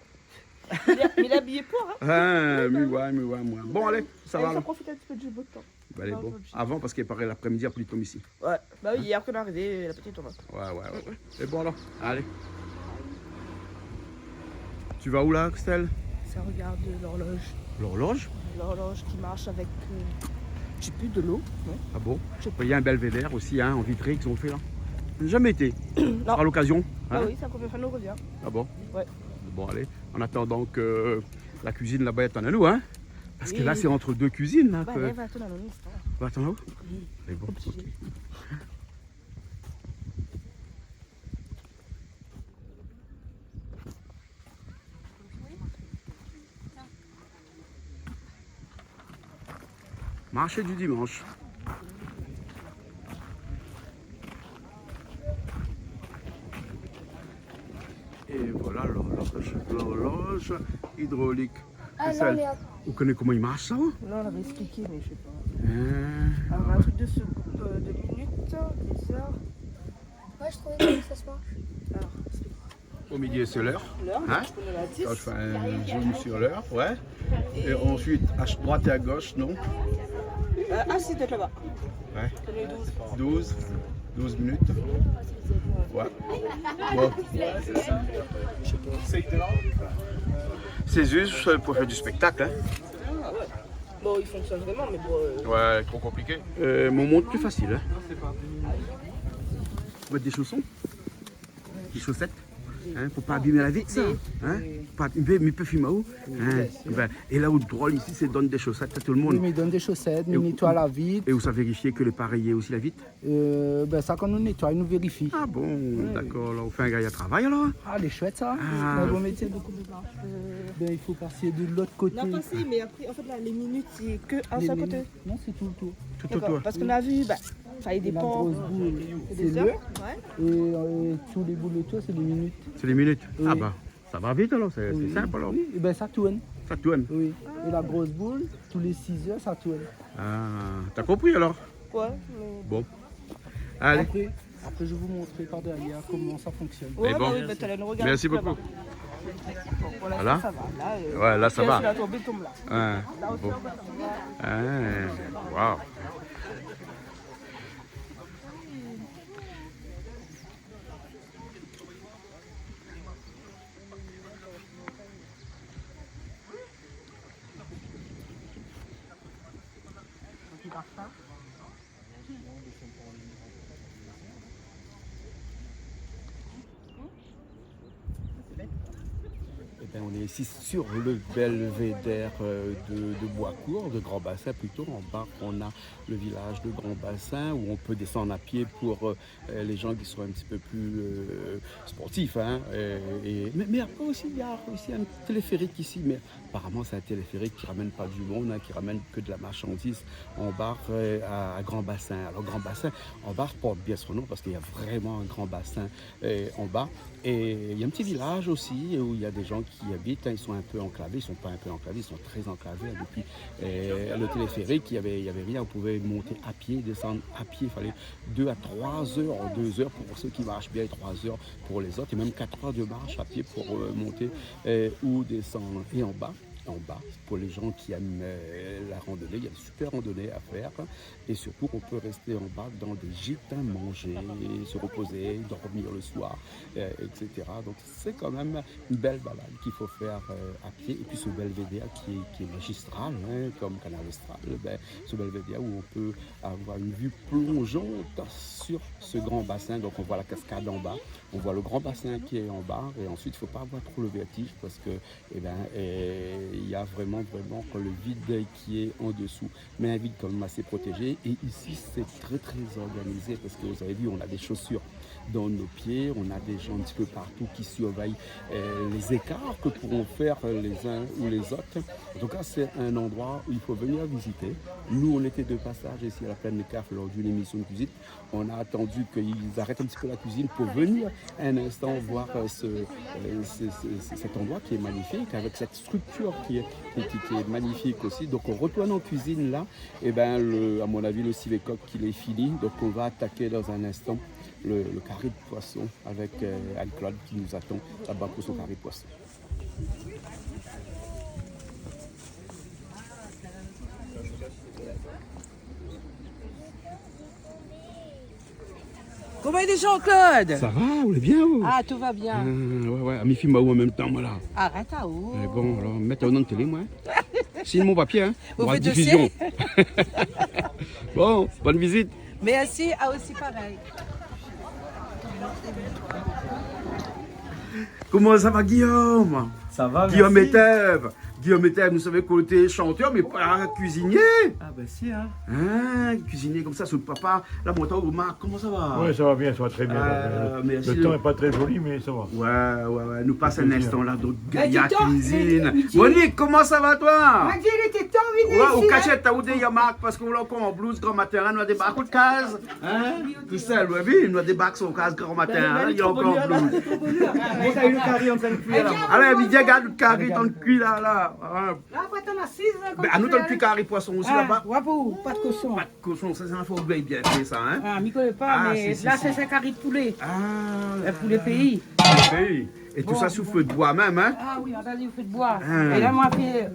Mi lé, mi lé abiyé pou, hein. Ah, mi, ouais, mi, ouais, mi, ouais. Bon, alé, sa va, alors. Profit in ti pé du beau temps. Ben, alé, bon. Avan, parske parèy, l'après-midi, la pli tonm isi. Ouais. Bah oui, hier kan nou la arivé, la pli tonm. Ouais, ouais, ouais. É bon, alors, alé. Tu vas où, là, Christelle ? Ça regarde l'horloge. L'horloge ? L'horloge qui marche avec, euh, je sais plus, de l'eau, non ? Ah bon ? Je sais plus. Il y a un belvédère aussi, hein, en vitré qu'ils ont fait là. Jamais été. Non. À l'occasion, hein ? Ah oui, sé la premièr foi nou revien. Ah bon ? Ouais. Bon, alé. En attendant que la cuisine là-bas i atann anou, hein ? Parce que là, c'est entre deux cuisines, là. Bah, que... Alé, va atann anou in instan. Va atann anou ? Oui. Mé bon, ok. Marché du dimanche. Et voilà l'horloge, l'horloge hydraulique. Ah, Christelle, non, mais att- Ou koné koman i marsh, sa, ou ? Non, on m'avait expliqué, mais je sais pas. Hein, alors, un truc de secondes, euh, de minutes, des heures. Moi, je trouvais que ça se marche. Alors, explique. Au milieu, c'est l'heure. L'heure, hein ? On a la dix. Enfin, un zoom sur l'heure, ouais. Et ensuite, à droite et à gauche, non ? Euh, ah, si, peut-être là-bas. Ouais. On est douze. Douze, douze minutes. Ouais. Bon. C'est juste pour faire du spectacle, hein. Ah, ouais. Bon, il fonctionne vraiment, mais bon, euh... Ouais, trop compliqué. Euh, mon mont pli fasil, hein. Mèt dé shosot. Dé shosèt, hein, pou pa abim la vit, sa, hein. Pa abim, mi pé fim aou, hein. Bien sûr. Ben, é la ou drol isi, sé donn dé shosèt a tout le monde. Oui, mi donn dé shosèt, mi nétoy la vit. É ou sa vérifié ke lé parèyé osi la vit ? Euh, ben, sa, kan nou nétoy, nou vérifi. Ah bon, d'accord, alors, ou fé in gayar travay, alors ? Ah, lé shouèt, sa. Ah. Mé bon, métié de... Ben, il faut passer de l'autre côté. On a passé, mais après, en fait, là, les minutes, c'est que un seul côté. Non, c'est tout le tour. Tout autour. D'accord, parce qu'on a vu, bah, ça y dépend. La grosse boule, c'est l'heure. Ouais. Et, euh, tous les boules autour, c'est les minutes. C'est les minutes. Oui. Ah bah, ça va vite alors, c'est, c'est simple alors. Oui, et ben ça tourne. Ça tourne. Oui. Et la grosse boule, tous les six heures, ça tourne. Ah, t'as compris alors ? Ouais, mais... Bon. Allez. Après, après, je vais vous montrer par derrière comment ça fonctionne. Ouais, bah oui, bah, t'as le regard là-bas. Merci beaucoup. Bon, pour l'instant, ça va. Voilà. Là, euh, ouais, là, ça va. Là, bon. Hein, waouh. Eh ben, on est ici sur le belvédère, euh, de, de Boiscourt, de Grand-Bassin plutôt. En bas, on a le village de Grand-Bassin où on peut descendre à pied pour, euh, euh, les gens qui sont un petit peu plus, euh, sportifs, hein, euh, et, mais, mais après aussi, il y a aussi un téléphérique ici, mais apparemment, c'est un téléphérique qui ramène pas du monde, hein, qui ramène que de la marchandise en bas, euh, à, à Grand-Bassin. Alors, Grand-Bassin, en bas, porte bien son nom parce qu'il y a vraiment un grand bassin, euh, en bas. Et il y a un petit village aussi où il y a des gens qui habitent, hein, ils sont un peu enclavés, ils sont pas un peu enclavés, ils sont très enclavés, hein, depuis, euh, le téléphérique, il y avait, il y avait rien, on pouvait monter à pied, descendre à pied, il fallait deux à trois heures, deux heures pour ceux qui marchent bien et trois heures pour les autres, et même quatre heures de marche à pied pour, euh, monter, euh, ou descendre. Et en bas, en bas. Pour les gens qui aiment, euh, la randonnée, il y a de super randonnées à faire. Et surtout, on peut rester en bas dans des gîtes, hein, manger, se reposer, dormir le soir, euh, et cetera. Donc, c'est quand même une belle balade qu'il faut faire, euh, à pied. Et puis, ce belvédère qui est, qui est magistral, hein, comme Kanal Austral, ben, ce belvédère où on peut avoir une vue plongeante sur ce grand bassin. Donc, on voit la cascade en bas, on voit le grand bassin qui est en bas. Et ensuite, il faut pas avoir trop le vertige parce que eh ben, euh, il y a vraiment, vraiment le vide qui est en dessous. Mais un vide quand même assez protégé. Et ici, c'est très, très organisé parce que vous avez vu, on a des chaussures dans nos pieds, on a des gens un petit peu partout qui surveillent, euh, les écarts que pourront faire, euh, les uns ou les autres. En tout cas, c'est un endroit où il faut venir visiter. Nous, on était de passage ici à la Plaine des Cafres lors d'une émission de visite. On a attendu qu'ils arrêtent un petit peu la cuisine pour venir un instant voir, euh, ce, euh, ce, ce, ce, cet endroit qui est magnifique, avec cette structure qui est, qui, qui, qui est magnifique aussi. Donc, on retourne en cuisine là. Et ben, le, à mon avis, le civet coq, il est fini. Donc, on va attaquer dans un instant le, le carry de poisson avec, euh, Anne-Claude qui nous attend là-bas pour son carry de poisson. Koman i lé, Jean-Claude ? Sa va, ou lé bien, ou ? Ah, tout va bien. Ah, ouais, ouais. Ah, mi film aou an mèm tan, moin, la. Arèt aou. Mé bon, alor, mèt aou dan télé, moin. Sign mon papié, hein. Ou fé dosié. Bon, bonne visite. Merci, aou osi parèy. Koman sa va, Guillaume ? Sa va, Guillaume, mèrsi. Etève. Guillaume Etève, nou savé ke ou lété shantèr, mé pa kuizinié. Ah, ben si, hein. Hein, kuizinié konmsa, sé out papa. La, mon tan, Omar, koman sa va ? Ouais, sa va bien, sa va très bien, ça va. Euh, merci. Le temps est pas très joli, mais ça va. Ouais, ouais, ouais. Nou pas in instan la, donk, gayar kuizine. Monique, koman sa va, toi ? Moin di, lété tan vini isi, hein. Ouais, ou kashèt, ou dé yamak, parske ou lé ankor an blouz, gran matin, la, nou la débark out kaz. Hein ? Tousèl, ouais, oui, nou la débark son kaz gran matin, hein, li lé ankor an blouz. Bon, sa, le kari an trin kui, la. Alé, mi di, gard le kari an trin kui, la, la. Hein. La, apré, t'en as six, hein. Ben, anou, t'as le kui kari poisson osi, laba. Ouais, pou, pa de koshon. Pa de koshon, sa, sa, fo bien, bien fé sa, hein. Ah, mi koné pa, mé la, sé, sé kari de poulé. Ah, d'accord. Le poulé péi. Poulé péi. É tout sa sou fé de boi mèm, hein. Ah oui, on a du feu de bois. Ah. É la, moin la fé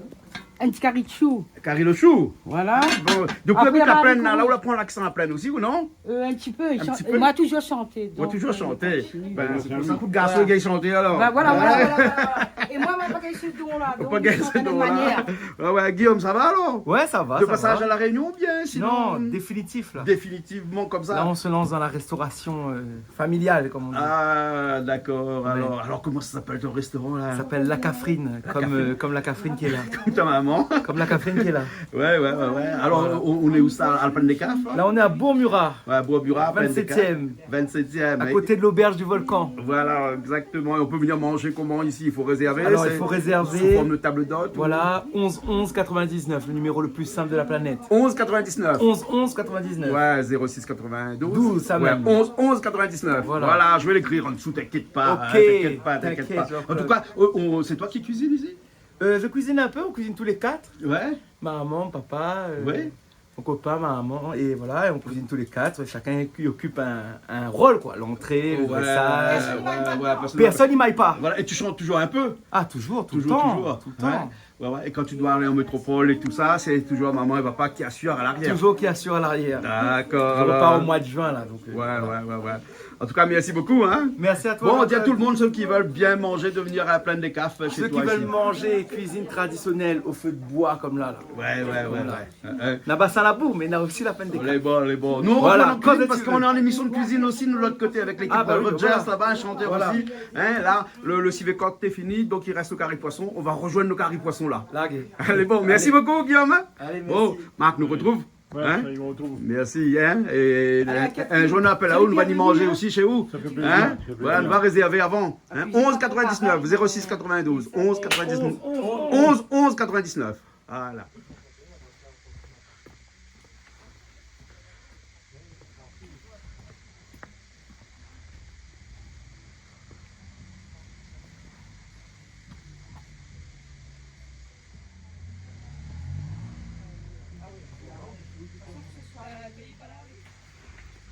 in ti kari de shou. Kari le shou. Voilà. Bon, donk, ou abit la Plaine, la, la ou la pran laksan la Plaine osi, ou non ? Euh, in ti pé. In ti pé. Moin la touzour shanté, donk, euh, touzour shanté. Ben, sé pou sa ke le garson i gingn shanté, alor. Ben voilà, voilà, voilà, voilà. É moin, moin la pa gingn se don la, donk mi shant a mon manièr. Ouais, ouais, Guillaume, sa va, alor ? Ouais, sa va, sa va. De passage à La Réunion, ou bien, sinon ? Non, définitif, la. Définitivement, konmsa. La, on se lance dans la restauration, euh, familiale, comme on dit. Ah, d'accord. Ouais. Alors, alors, comment ça s'appelle ton restaurant, là ? Ça s'appelle La Cafrine, comme, euh, comme la Cafrine qui est là. Comme ta maman. Comme la Cafrine qui est là. Ouais, ouais, ouais, ouais. Alors, on, on est où ça ? À la Plaine des Cafres, hein ? Là, on est à Bourg-Murat. Ouais, Bourg-Murat, Plaine des Cafres. Vingt-septième. Vingt-septième, à côté de l'auberge du Volcan. Voilà, exactement. Et on peut venir manger comment ici ? Il faut réserver. Alors, il faut réserver. Sous forme de table d'hôte ou... Voilà, onze onze quatre-vingt-dix-neuf, le numéro le plus simple de la planète. Onze quatre-vingt-dix-neuf. Onze onze quatre-vingt-dix-neuf. Ouais, zéro six quatre-vingt-douze. Douze, ça même. Ouais, onze onze quatre-vingt-dix-neuf. Voilà. Voilà, je vais l'écrire en dessous, t'inquiète pas, hein, t'inquiète pas, t'inquiète pas. Ok, t'inquiète, Jean-Claude. En tout cas, euh, on, c'est toi qui cuisines ici ? Euh, je cuisine un peu, on cuisine tous les quatre. Ouais. Maman, papa, euh, mon copain, maman, et voilà, et on cuisine tous les quatre. Chacun i occupe un, un rôle, quoi. L'entrée, le dressage. Ouais, ouais, ouais, parce que... Personne i may pa. Voilà, et tu chantes toujours un peu ? Ah, toujours, tout le temps. Toujours, toujours. Tout le temps. Ouais. Ouais, ouais. Et quand tu dois aller en métropole et tout ça, c'est toujours maman et papa qui assurent à l'arrière. Toujours qui assure à l'arrière. D'accord, alors. Je repars au mois de juin, là, donc, euh, voilà. Ouais, ouais, ouais, ouais. En tout cas, merci beaucoup, hein. Merci à toi, Jean-Claude. Bon, on dit à tout le monde, ceux qui veulent bien manger, de venir à la Plaine des Cafres, chez toi ici. Ceux qui veulent manger cuisine traditionnelle au feu de bois comme là, là. Ouais, ouais, ouais, ouais. Comme là. Euh, euh. Na pa sa la bou, mé na osi la Plaine des Cafres. Lé bon, lé bon. Voilà, nou, nou revien an kuizine parske nou lé an émisyon de kuizine osi, nou, lot koté, avèk lékip Rogers laba, in shantèr osi. Ah, ben voilà. Voilà. Hein, la, le, le civet coq, c'est fini, donc il reste le carry de poisson. On va rejoindre le carry de poisson, là. Largué. Allez, bon, merci beaucoup, Guillaume, hein. Allez, merci. Bon, Marc, nou retrouv. Ouais, hein ? Sa, nou retrouv. Merci, hein. Et un, un jour, nou apèl aou, nou va ni manzé osi shé ou. Allez, avec Cathy, Marc. Ça fait plaisir, ça fait plaisir. Hein ? Voilà, nou va rézèrvé avan. Hein ? Onze quatre-vingt-dix-neuf, zéro six quatre-vingt-douze, onze quatre-vingt-dix-neuf. Onze onze quatre-vingt-dix-neuf. Voilà.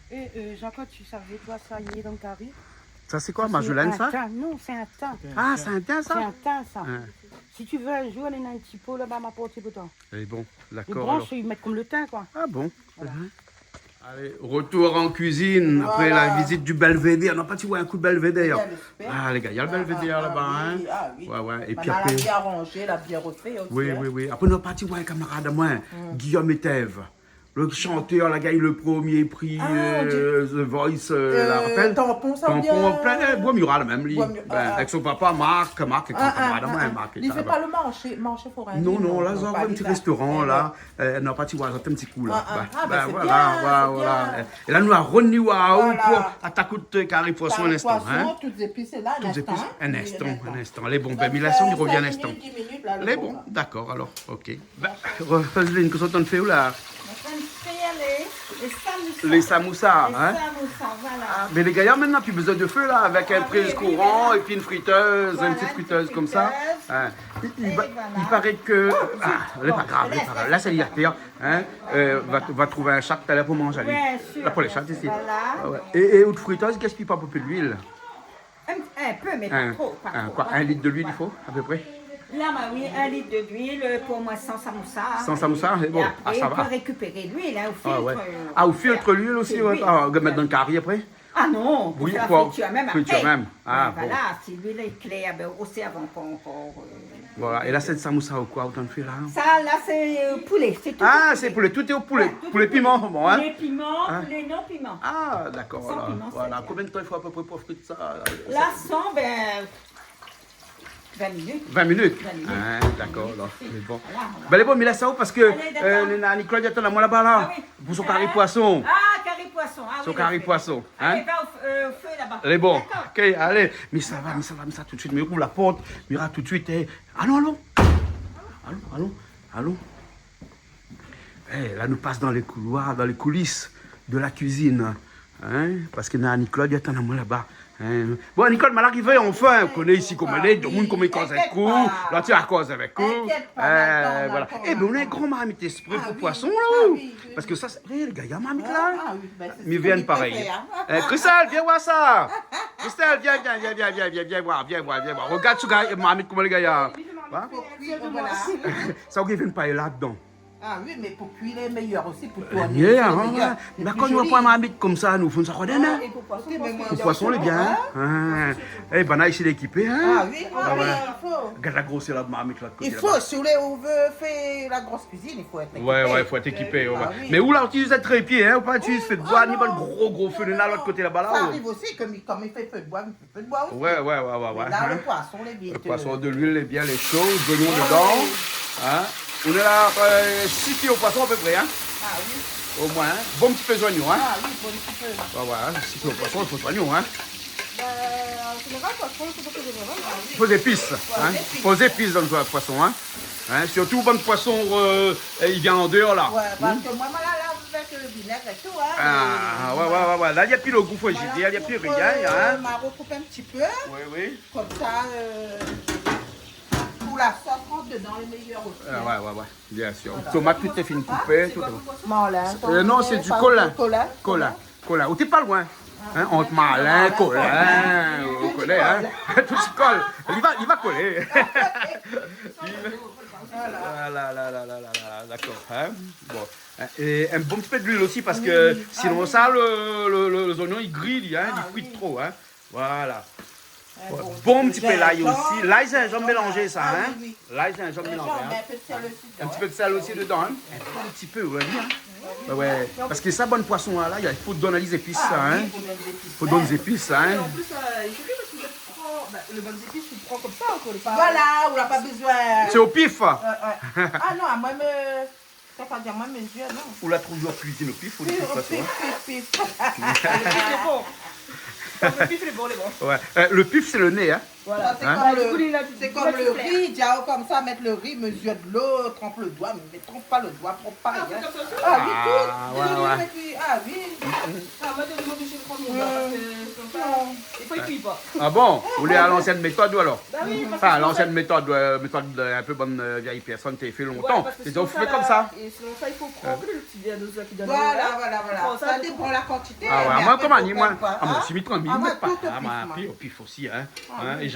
Et, euh, Jean-Claude, tu savais, toi, ça, il est dans le carry. Ça, c'est quoi, Marjolaine, ça ? C'est un thym. Non, c'est un thym. Ah, c'est un thym, ça ? C'est un thym, ça. Hein. Si tu veux un jour, néna in ti po laba, ma porté pou toi. Eh bon, d'accord. Les branches, alors, ils mettent comme le thym, quoi. Ah bon ? Voilà. Mhm. Allez, retour en cuisine, après la visite du belvédère. Voilà. Nou la parti oir in kou belvédère. Bien, j'espère. Ah, lé gayar, le belvédère laba, hein. Ah oui, ah oui. Ouais, ouais. Et puis après, la bien rangé, la bien refait aussi, oui, hein. Oui, oui. Après, nou la parti oir in kamarad amoin, Guillaume Etève. Le chanteur la gagn le premier prix, euh, The Voice, euh, la, rappel ? Tampon, sa, Tampon, bien. Plin, eh, Bois Mural mèm, li. Bois Mural, ah, avèk son papa, Marc, Marc, in kamarad amoin, Marc, li fé pa le marché, marché forain, non, non, la, zot la ouvèr in ti restoran, la. Euh, nou la parti oir in ti kou, la. Ah, ah, ben, voilà, voilà. É la, nou la revni oir aou pou ataké out kari poison in instan, hein. Kari poison, tout zépis lé la, in instan, hein. Tout zépis, in instan, in instan. Lé bon, ben, mi lès, mi revien in instan. Cinq minutes, dix minutes, la, le bon, hein. Lé bon, d'accord, alors, ok. Ben, Ro-, Roseline, kosa ou antrinn fé la ? Antrinn fé lé, lé samousa. Lé samousa, hein ? Lé samousa, voilà. Ah, mé lé gayar, mintnan, pi bezoin de fé, la, avèk in priz kouran, épi in fritèz, in ti fritèz konmsa. Ah oui, oui, oui. Voilà, in ti fritèz. Hein. I, i pa-, i paré ke, ah, lé pa grav, lé pa grav. La, sé li atèr, hein. Euh, va, va trouv in shat talèr pou manz ali. Ouais, sir. La, pou lé shat isi. Voilà. Ah ouais. É, é out fritèz, i gaspiy pa in pé de luil ? In, in pé, mé pa tro, pa tro, pa tro. Koi, in lit de luil i fo, a pé pré ? La, ben oui, in lit de luil, euh, pou omoin san samousa. San samousa, sé bon. É apré, i pé rékipér luil, hein, ou filtr, euh, ou filtr luil osi, ouais. Ah, ou mèt dan le kari apré ? Ah non, pou fé la fritir mèm apré. Fritir mèm. Ah, bon. Ben voilà, si luil lé klèr, ben, osi avan ankor, ankor, euh, Voilà. É la, sé samousa ou koi ou antrinn fé la ? Sa la, sé, euh, poulé, sé tout poulé. Ah, sé poulé, tout lé o poulé. Ouais, tout lé poulé. Poulé piman, bon, hein ? Poulé piman, poulé non piman. Ah, d'accord, alors, voilà. San piman, sé bien. Konbien de tan i fo a pé pré pou frir sa ? La, san, ben, vin minit. Vin minit ? Vin minit. Ah, d'accord, alors, lé bon. Voilà, voilà. Ben, lé bon, mi lès aou parske, euh, néna Annie-Claude i atann amoin laba, la. Ah oui. Pou son kari poison. Ah, kari poison. Ah oui, le fé. Son kari poison, hein ? Allez, va au f-, euh, au feu là-bas. Lé bon. D'accord. Ok, alé. Mi sava, mi sava, mi sava tout de suite. Mi rouv la port, mi ra tout de suite, eh. Alon, alon. Alon, alon, alon. Eh, la, nou pas dan lé kouloir, dan lé koulis de la kuizine. Hein ? Parske néna Annie-Claude i atann amoin laba. Hein ? Bon, Annie-Claude, ma la arivé anfin. Ou koné isi koman lé, tout demoun i koz in kou. Inkièt pa. La, ti akoz avèk ou. Inkièt pa, voilà. Eh ben, ou néna in gran marmit ésprè pou poison, la, ou. Ah oui, oui. Parske sa, sé, eh, lé gayar, marmit la. Ah oui, ben, sé sak mi préfèr, hein. Eh, Christelle, vien oir sa. Christelle, vien, vien oir, vien oir, vien oir. Regard se gayar, marmit, koman lé gayar. Hein ? Fo kui, voilà. Sa, ou gingn fé in paella dedan. Ah oui, mé pou kui lé méyèr osi, pou tourné, lé méyèr. Mé akoz nou pran marmit konmsa, nou fé sa, hein ? Ah, é pou poison, poison lé bien, hein ? Eh, banna isi lé ékipé, hein ? Ah oui, ah oui, i fo. Gard la grosèr la marmit, lot koté laba. I fo, si ou lé, ou vé fé la gro kuizine, i fo èt ékipé. Ouais, ouais, i fo èt ékipé, ouais. Ah oui. Mé ou la, ou itiliz trépié, hein, ou pa itiliz fé d'boi, ni bann gro, gro fé, néna lot koté laba, la. Sa i ariv osi, konm i, konm i fé fé d'boi, fé d'boi osi. Ouais, ouais, ouais, ouais. Mé la, le poison lé bien, le poison, de luil lé bien, lé sho, zoignon dedan. Ah oui. Hein ? Ou néna, euh, sis kilo poison a pé pré, hein ? Ah oui. Omoin, hein ? Bon ti pé zoignon, hein ? Ah oui, bon ti pé. Ouais, ouais, hein, sis kilo poison, i fo zoignon, hein ? Ben, an zénéral, poison, i fo pa tro zoignon, hein ? I fo zépis, hein ? I fo zépis dan le poison, hein ? Hein, sirtou bann poison, euh, i vien an déor, la. Ouais, parske moin, moin la lav avèk le vinèg é tout, hein. Ah, ouais, ouais, ouais, ouais. La, na pi le gou, fo di, na pi rien, hein. Moin la koup, euh, moin la koup in ti pé. Oui, oui. Konmsa, euh, pou la sos i rant dedan, lé méyèr osi, hein. Ah, ouais, ouais, ouais, bien sir. Voilà. Tomat, tout lé fine koupé, tout. Marlin, euh, non, sé du kolin. Kolin. Kolin. Ou té pa loin. Hein, ant marlin, kolin, ou koné, hein. Tout i kol. Li va, li va kolé. Voilà. Ah la la la, d'accord, hein. Bon. É in bon ti pé d'luil osi, parske sinon sa, le, le, le, lé zoignon i gri, hein, i fri tro, hein. Voilà. Bon, ti pé lay osi. Lay, zinzanm mélanzé, sa, hein. Ah oui, oui. Lay, zinzanm mélanzé, hein. Zinzanm, in pé d'sèl osi. In ti pé d'sèl osi dedan, hein. In ti pé, ouais, bien. Ouais, ouais. Parske sa, bann poison la, la, i fo donn ali zépis, sa, hein. Ah oui, i fo donn zépis. Fo donn zépis, hein. É an plis, euh, i fo bien parske ou pran, ben, le bann zépis, ou pran konmsa, ou pran pa. Voilà, ou la pa bezoin. Sé o pif. Ouais, ouais. Ah non, amoin, mé Sa i fo dir, moin, mé zié, non. Ou la touzour kuizine o pif, ou de tout fason, hein. Pif, pif, pif. Le pif lé bon. Kan le pif lé bon, lé bon. Ouais. Euh, le pif, c'est le nez, hein. Voilà. Hein ? Sa, sé konm le, sé konm le ri, i di aou konmsa, mèt le ri, mezir dolo, tranp le doi, mé tranp pa le doi, tranp pa rien. Ah, sé konmsa osi ? Ah oui, tout. Ah, ouais, ouais. Ah oui. Ah, moin, mi di, moin, mi di, mi pran mon doi, parske sinon, sa, i fo, i kui pa. Ah bon ? Ou lé a l'ancienne méthode, ou alors ? Bah oui, parce que sinon, ça... Enfin, l'ancienne méthode, euh, méthode, euh, un peu bonne, euh, vieille personne, té fé lontan. Ouais, parce que sinon, ça, là, et sinon, ça, il faut prendre le petit verre de ça qui donne là. Voilà, voilà, voilà. Prends ça, ça dépend la quantité, hein. Ah ouais, mais moin, après, konm mi di, moin, ah, moin osi, mi pran, mi mèt pa. Ah, moin, tout o pif, moin. Pi o pif osi, hein. Ah oui. Hein, é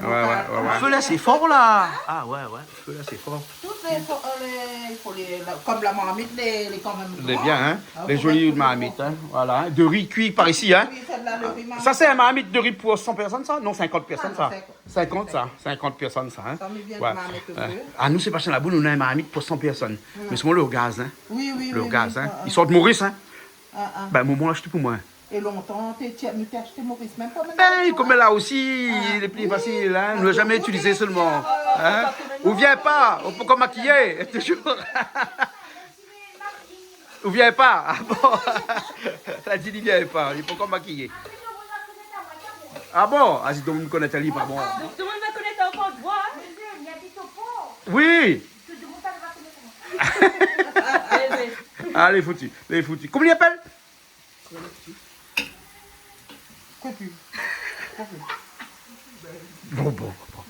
Ouais, ouais, ouais, ouais. Fé la, sé for, la. Ah, ouais, ouais. Fé la, sé for. Tout lé, euh, lé, fo lé, la, kom la marmit, lé, lé kan mèm gran. Lé bien, hein. Ah, lé zoli marmit, hein. Voilà, hein. De ri kui par isi, hein. Oui, sé de la, le ri marmit. Sa, sé in marmit de ri pou san pèrsone, sa ? Non, sinkant pèrsone, sa. Ah, non, sinkant. Sinkant, sa. Sinkant pèrsone, sa, hein. Sa, mi vien de marmit. Ouais. Euh, anou, sé pa Shin Labou, nou néna in marmit pou san pèrsone. Mm. Mé solman le gaz, hein. Oui, oui, oui, oui. Le gaz, hein. Ah, ah. I sort Moris, hein. Ah, ah. Bin, momon la ashté pou moin. É lontan, té, té, nou té ashté Moris, mèm pa mèm. Bin, kom la osi, lé pli fasil, hein. Ah, oui. Nou la zamé itilizé solman. Hein ? Ou vien pa, ou pé ankor makiyé, toujours. Ou vien pa. Ah bon ? La di li vien pa, li pé ankor makiyé. Ah bon ? Ah, si tout le moun i koné ali, pa bon. Tout le moun va konèt ankor, hein ? Oui. Alé, fouti. Alé, fouti. Koman i apèl ? Kopi. Kopi. Bon, bon, bon.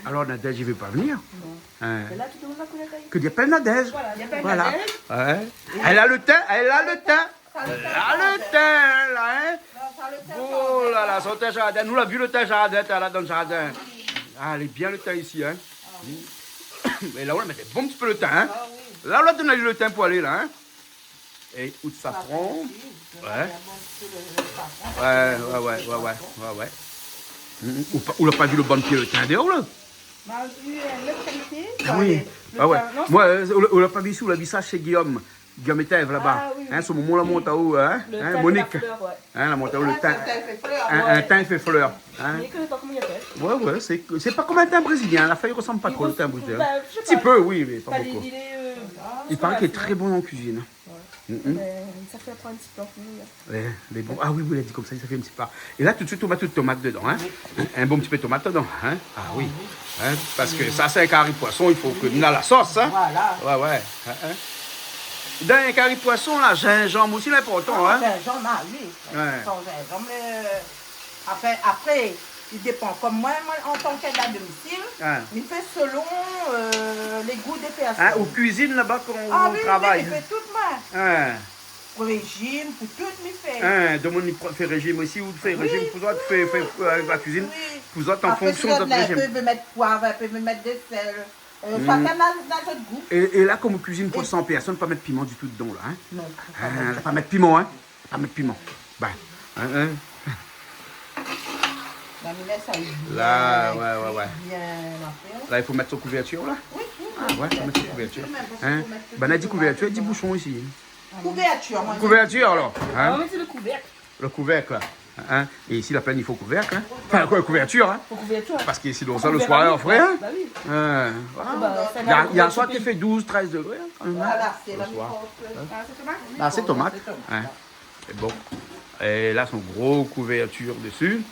Alors, Nadège, i vé pa vnir. Non. Hein. Mé la, tout le moun va konèt ali. Ke i apèl Nadège. Voilà, i apèl Nadège. Voilà. Ouais. Èl la le tin, èl la le tin. Èl la le tin, la, hein. Non, sa le tin, oh la la, son tin zardin. Nou la vi le tin zardin, té la dan le zardin. Ah, lé bien le tin isi, hein. Ah oui. É la, ou la mèt in bon ti pé le tin, hein. Ah oui. La, ou la donn ali le tin pou alé, la, hein. É out safran. Safran osi. Ouais. Mèt in bon ti pé le, le safran. Ouais, ouais, ouais, ouais, ouais, ouais. Mm, ou pa, ou la pa vi le bann pié le tin déor, la ? Ma vi in lot kalité. Ah oui. Alé, le tin, non ? Ah ouais. Moin, euh, ou la, ou la pa vi isi, ou la vi sa shé Guillaume. Guillaume Étève, laba. Ah oui, oui. Hein, son momon la mont aou, hein, Monique. Le tin de la fleur, ouais. Hein, la mont aou le tin. Ah, sé in tin i fé flèr. In, in tin i fé flèr, hein. Mi koné pa koman i apèl. Ouais, ouais, sé, sé pa kom in tin brézilien, la fèy i resanm pa tro le tin brézilien. I res-, bin, mi koné pa. Ti pé, oui, mé pa bonpé. Li lé, euh, i paré ke lé tré bon an kuizine. Ouais. Mm, mm. Bin, sa fé aprann in ti pé, oui, hein. Ouais, mé bon. Ah oui, oui, la di konmsa, sa fé in ti pé. É la, tout de suite, ou mèt tout tomat dedan, hein. Oui. In bon ti pé tomat dedan, hein. Ah oui. Ah oui. Hein, parske sa, sé in kari poison, i fo ke néna la sos, hein. Voilà. Ouais, ouais. Hein, hein. Dan in kari poison, la, zinzanm osi, lé inportan, hein. Ah, zinzanm, ah oui. Ouais. San zinzanm, euh, anfin, apré, i dépan. Kom moin, moin, an tan k'èd a domisil, mi fé selon, euh, lé gou dé pèrsone. Hein, ou kuizine laba kan ou travay ? Ah oui, oui, mi fé tout moin. Hein. Pou rézim, pou tout, mi fé. Hein, domoun i pran, fé rézim osi, ou fé rézim pou zot, fé, fé, euh, la kuizine pou zot an fonksion de zot rézim. Apré, si zot lé in pé, i vé mèt poiv, in pé, i vé mèt dé sèl. Euh, shakinn na, na zot gou. É, é la, kom ou kuizine pou san pèrsone, pa mèt piman ditou dedan, la, hein ? Non, pa mèt. Hein, pa mèt piman, hein ? Pa mèt piman. Bin, hein, hein. La, mi lès ali bien kui, bien afèr. La, ouais, ouais, ouais. La, i fo mèt son kouvèrtir, la ? Oui, oui, oui. Ah ouais, fo mèt son kouvèrtir. Hein ? Bin, la di kouvèrtir, di boushon isi. Kouvèrtir, moin. Kouvèrtir, alor, hein ? Ah, mé sé le kouvèrk. Le kouvèrk, la. Hein ? É isi, la pèn, i fo kouvèrk, hein ? Anfin, koué, kouvèrtir, hein ? Fo kouvèrtir. Parske sinonsa, le soir, lé fré, hein ? Ba oui. Hein, voilà. Ba, sa va. Yèr soir, té fé douz, trèz degré, hein, kan mèm, hein, le soir. Voilà, sé la mi pans. Ah, sé tomat ? Hein ? Sé bon. É la, son gro kouvèrtir desi.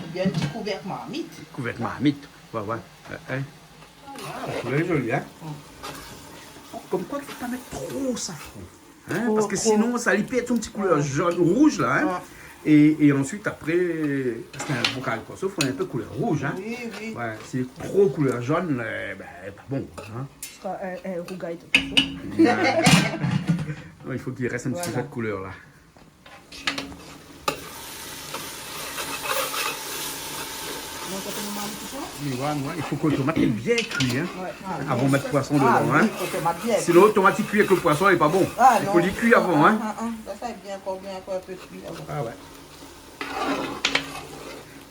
Oubien in ti kouvèrk marmit. Kouvèrk marmit. Ouais, ouais. Hein, hein. Ah, la koulèr lé zoli, hein ? Mm. Konmkoi, fo pa mèt tro safran. Hein, parske sinon, sa i pèrd son ti koulèr zone, rouz, la, hein. Ouais. É, é ansuit, apré, parske in bon kari poison, fo in pé koulèr rouz, hein. Oui, oui. Ouais, si lé tro koulèr zone, euh, bin, pa bon, hein. Sra in, in rougay de poison. Ouais. Non, i fo k'i rès in ti pé sèt koulèr, la. Voilà. Donk, atann, nou mèt tout sa. Mé ouais, ouais, i fo ke tomat lé bien kui, hein, avan mèt poison dedan, hein. Ah oui, fo tomat bien kui. Sinon, tomat i kui avèk le poison, lé pa bon. Ah non. I fo li kui avan, hein. Ah, ah, ah. Sa, sa lé bien, ankor bien, ankor in pé kui avan. Ah ouais.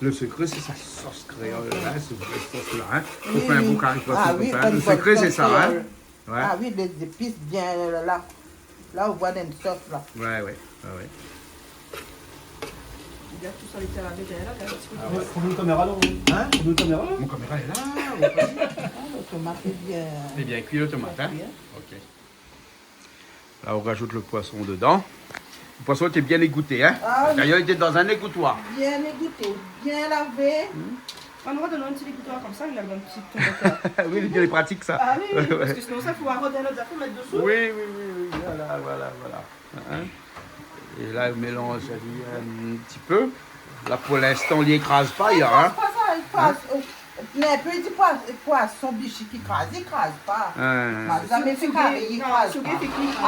Le sekré, sé sa sos kréol, hein, sé vré sos la, hein. Pou fé in bon kari poison konmsa. Oui, oui. Ah oui, in bon sos kréol. Le sekré, sé sa, hein. Ouais. Ah oui, lé zépis bien, la, la. La, ou voi dan in sos, la. Ouais, ouais, ouais, ouais. Gard tout sa, lé tèr la, la, in ti pé. Ah ouais, pran out kaméra, la, hein ? Pran out kaméra, la. Mon kaméra lé la, ouais, vas-y. Ah, le tomat lé bien. Lé bien kui, le tomat, hein ? Bien kui, hein. Ok. La, ou razout le poison dedan. Le poison lété bien égouté, hein ? Ah oui. D'ayèr, lété dan in égoutoir. Bien égouté, bien lavé. Hmm. Ou nora donn in ti égoutoir konmsa, néna in ti tonbotèr. Oui, lé pratik, sa. Ah oui, oui, parske sinonsa, fo arod in lot zafèr, mèt desou. Oui, oui, oui, oui, voilà, voilà, voilà. Hein ? É la, ou mélanz ali in ti pé. La, pou linstan, li ékraz pa, li, hein ? Li ékraz pa sa, li ékraz, euh, Mé pi di poi-, poison, bichi ki kraz, i kraz pa. Ah. Ma zamé fé kari, i kraz pa.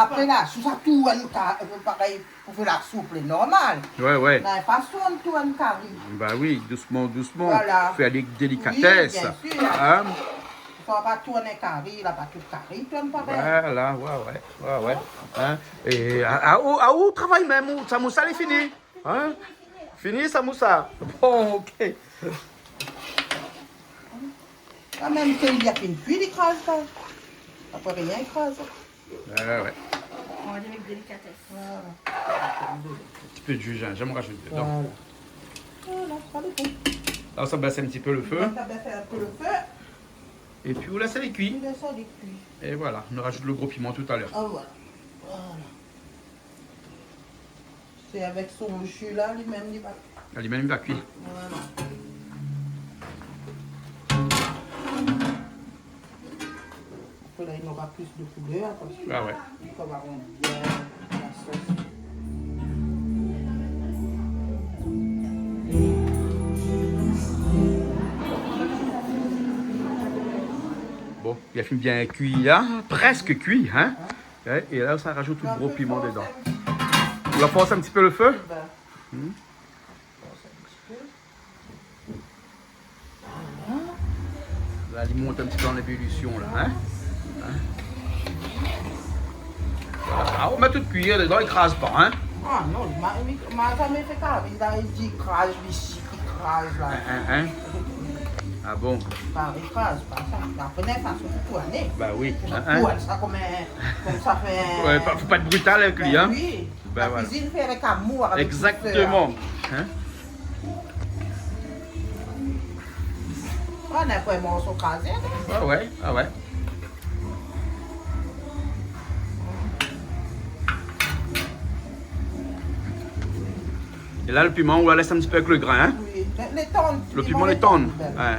Apré la sous, sa tourn ka-, parèy, pou fé la soup lé normal. Ouais, ouais. Mé pa tourn, tourn kari. Bah oui, dousman, dousman. Voilà. Fé avèk délikatès. Oui, bien sûr. Hein ? Fo pa tourn kari, la pa tout kari tourn parèy. Voilà, ouais, ouais, ouais, ouais. Hein ? É, ah, ah, ou, ah, ou travay mèm, ou, samoussa lé fini ? Hein ? Fini samoussa ? Bon, OK. Kan mèm ke li la fine kui, li kraz pa. Apré rien, li kraz. Ah ouais. On va dire avec délicatesse. Voilà. Un petit peu de jus de gingembre, on rajoute dedans. Voilà. Voilà, sa lé bon. Là, on baisse un petit peu le feu. On baisse un peu le feu. Et puis, on laisse aller cuire. On laisse aller cuire. Et voilà, on rajoute le gros piment tout à l'heure. Ah, voilà. Voilà. Sé avèk son ji la, li mèm li va. Ah, li mèm li va kui. Voilà. Apré la, i nora plis de koulèr parske... Ah ouais. Sa va rann bien la sos. Bon, li la fine bien kui la, prèsk kui, hein. Ouais, é la, sa rajout tout le gro piman dedan. Ou la fors in ti pé le fé ? Bin. Hmm. La, li mont in ti pé an ébulision la, hein ? Hein ? Voilà. Ah, ou mèt tout kui dedan, i kraz pa, hein ? Ah non, ma, mi, ma zamé fé kari la, i di kraz, li si, i kraz la. Hein, hein, hein ? Ah bon ? Ba, i kraz pa sa. Apré, néna fason pou tourné. Ba oui, hein, hein. Tourn sa konm in, konm sa fé... Ouais, pa, fo pa èt brital avèk li, hein. Bin oui. Bin voilà. La kuizine fé avèk amour, avèk dousèr. Exactement. Hein ? Oh, na in morso krazé, non ? Ah ouais, ah ouais. É la, le piman, ou la lès in ti pé avèk le grin, hein ? Oui, lé, lé tann. Le piman lé tann. Ouais.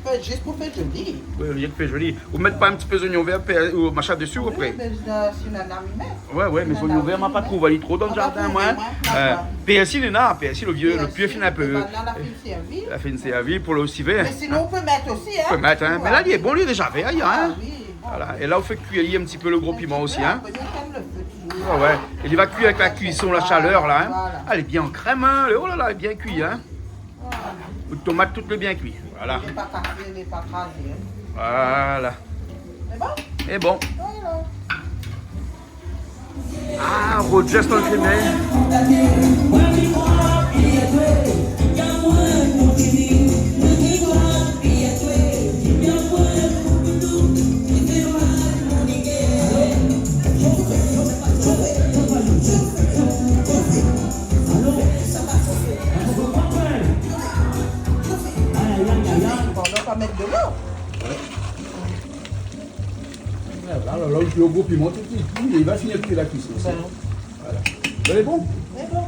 Fé zis pou fé zoli. Oui, olié de fé zoli. Ou mèt pa in ti pé zoignon vèr, pèr, ou machin desi apré ? Oui, mé, euh, si nana, mi mèt. Ouais, ouais, mé zoignon vèr, ma pa trouv, lé tro dan le zardin, moin. Ah, pa trouvé, moin. Euh, pèrsi, néna, pèrsi, le vié, le pié fine in pé. Pèrsi, é banna la fine sèrvi. La fine sèrvi pou le sivé. Mé sinon, ou pé mèt osi, hein. Ou pé mèt, hein. Mé la, li lé bon, li lé déza vèr, hein. Ah oui, bon. Voilà. É la, ou fé kui in ti pé le gro piman osi, hein. In ti pé, apré, mi tinn le fé touzour. Ouais, ouais. É li va kui avèk la kuison, la shalèr, la, hein. Voilà. Ah, lé bien an krèm, hein. Oh la la, lé bien kui, hein. Voilà. Out tomat, tout lé bien kui. Voilà. Lé pa kasé, lé pa krazé, hein. Voilà. Sé bon ? Sé bon. Voilà. Ah, Roger, c'est un criminel. Bon, on va pas mettre de l'eau. Voilà, la, la, le gro piman, tout, tout, tout, li va finir kui la kuison. Voilà. Lé bon ? Lé bon.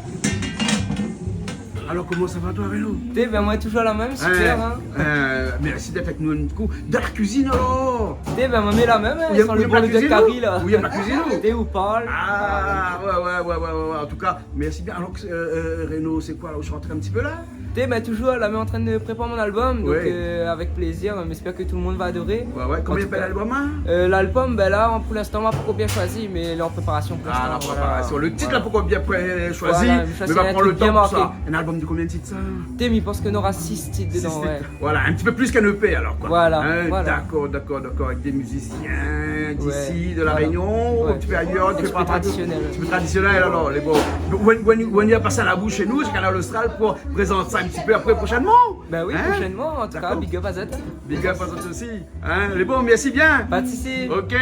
Alor, koman sa va, toi, Reno ? Té, bin, moin, touzour la mèm, super, hein. Euh, mèrsi d'èt avèk nou in kou. Dan la kuizine, alor ? Té, bin, moin, mi lé la mèm, hein, san le bon kari, la. Ou yèm la kuizine, ou ? Té, ou parl. Ah, ouais, ouais. An tou ka, mèrsi bien. Alor, euh, euh, Reno, sé koi, la, ou sort in ti pé, la ? Té, bin, touzour la, mi lé an trin de prépar mon album, donk, euh, avèk plézir, mi èspèr ke tout le moun va adoré. Ouais, ouais. Koman i apèl l'album, hein ? Euh, l'album, bin la, pou l'instan, ma pankor bien shoizi, mé lé an préparasion pou l'instan, voilà. Ah, la préparasion. Le tit la pankor bien pré-, shoizi, mé va pran le tan pou sa. Voilà, mi shoizi in trik bien marké. In album de konbien de tit, sa ? Té, mi pans ke nora sis tit dedan, ouais. Sis tit. Voilà, in ti pé plis k'in EP, alor, koi. Voilà, voilà. Hein, dakor, dakor, dakor, avèk dé mizisien d'isi, de La Rényon, in ti pé ayèr, in ti pé tradisionèl. Ouais. In ti pé tradisionèl, alor, lé bon. Donk, ou, ou, ou la pas la boush shé nou, shé Kanal Austral, pou prézant sa in ti pé apré, proshènman. Bin oui, proshènman, an tou ka, big up azot. Big up azot osi. Hein, lé bon, mèrsi bien. Pa de sousi. OK.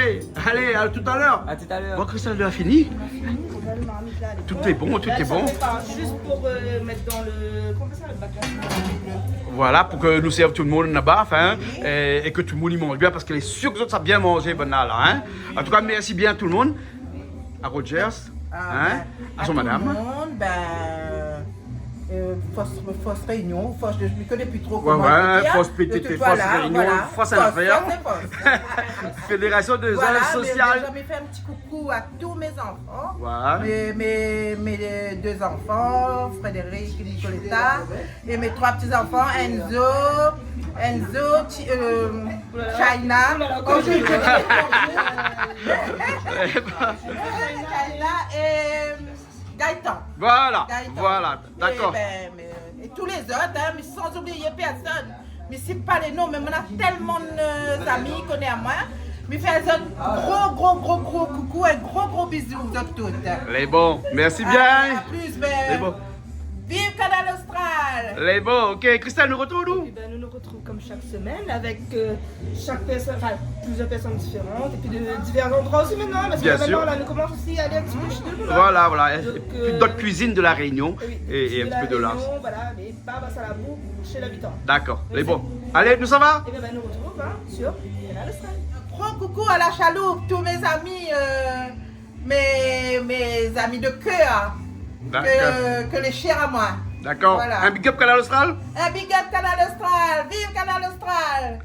Alé, à tout à l'heure. À tout à l'heure. Bon, Christelle, la fini ? Tout est bon, tout est bon. Là, ça prépare juste pour, euh, mettre dans le, comment ça, le bac à... Voilà, pou ke nou sèrv tout le moun laba, hein, é, é ke tout le moun i manz bien, parske lé sir ke zot sa bien manzé, banna la, hein. An tou ka, mèrsi bien tout le moun. À Rogers, hein, à son madame. Tout le monde, ben, euh, Fos, Fos Réunion, Fos, je sais plus que depuis trop, ouais, comment dire, Fos P T T, Fos Réunion, voilà, Fos, Fos, Fos. Fédération des œuvres sociales. Voilà, mais j'ai jamais fait un petit coucou à tous mes enfants. Voilà. Mes, mes, mes deux enfants, Frédéric, Nicoletta, et mes trois petits-enfants, Enzo, Enzo, Chi-, euh, China. China et Gaëtan. Voilà, Gaëtan. Voilà, d'accord. Et ben, mais, et tous les autres, hein, mais sans oublier personne. Mi sit pa lé non, mé moin néna tèlman, euh, zami i koné amoin. Mi fé azot gro, gro, gro, gro koukou, in gro, gro bizou zot tout. Lé bon, mèrsi bien. Allez, à plus, ben, lé bon. Vive Kanal Austral. Lé bon, OK. Christelle, nou rotrouv, nou ? Eh ben, nous nous retrouvons comme chaque semaine avec, euh, chaque personne, enfin, plusieurs personnes différentes et puis de divers endroits aussi maintenant, parce que maintenant, là, on commence aussi à aller un petit peu chez nous, là. Bien sûr. Voilà, voilà. Et puis, euh, d'autres cuisines de La Réunion et, et un petit peu de là. Oui, de La Réunion, voilà, mais pas à Salabou, chez l'habitant. D'accord. Lé bon. Allez, nou sava ? Eh ben, ben, nous retrouvons, hein, sur Kanal Austral. Gro koukou à la Chaloupe, tous mes amis, euh, mes, mes amis de cœur, que, que les chers à moi. D'accord. Voilà. Un big up Kanal Austral ? Un big up Kanal Austral. Vive Kanal Austral.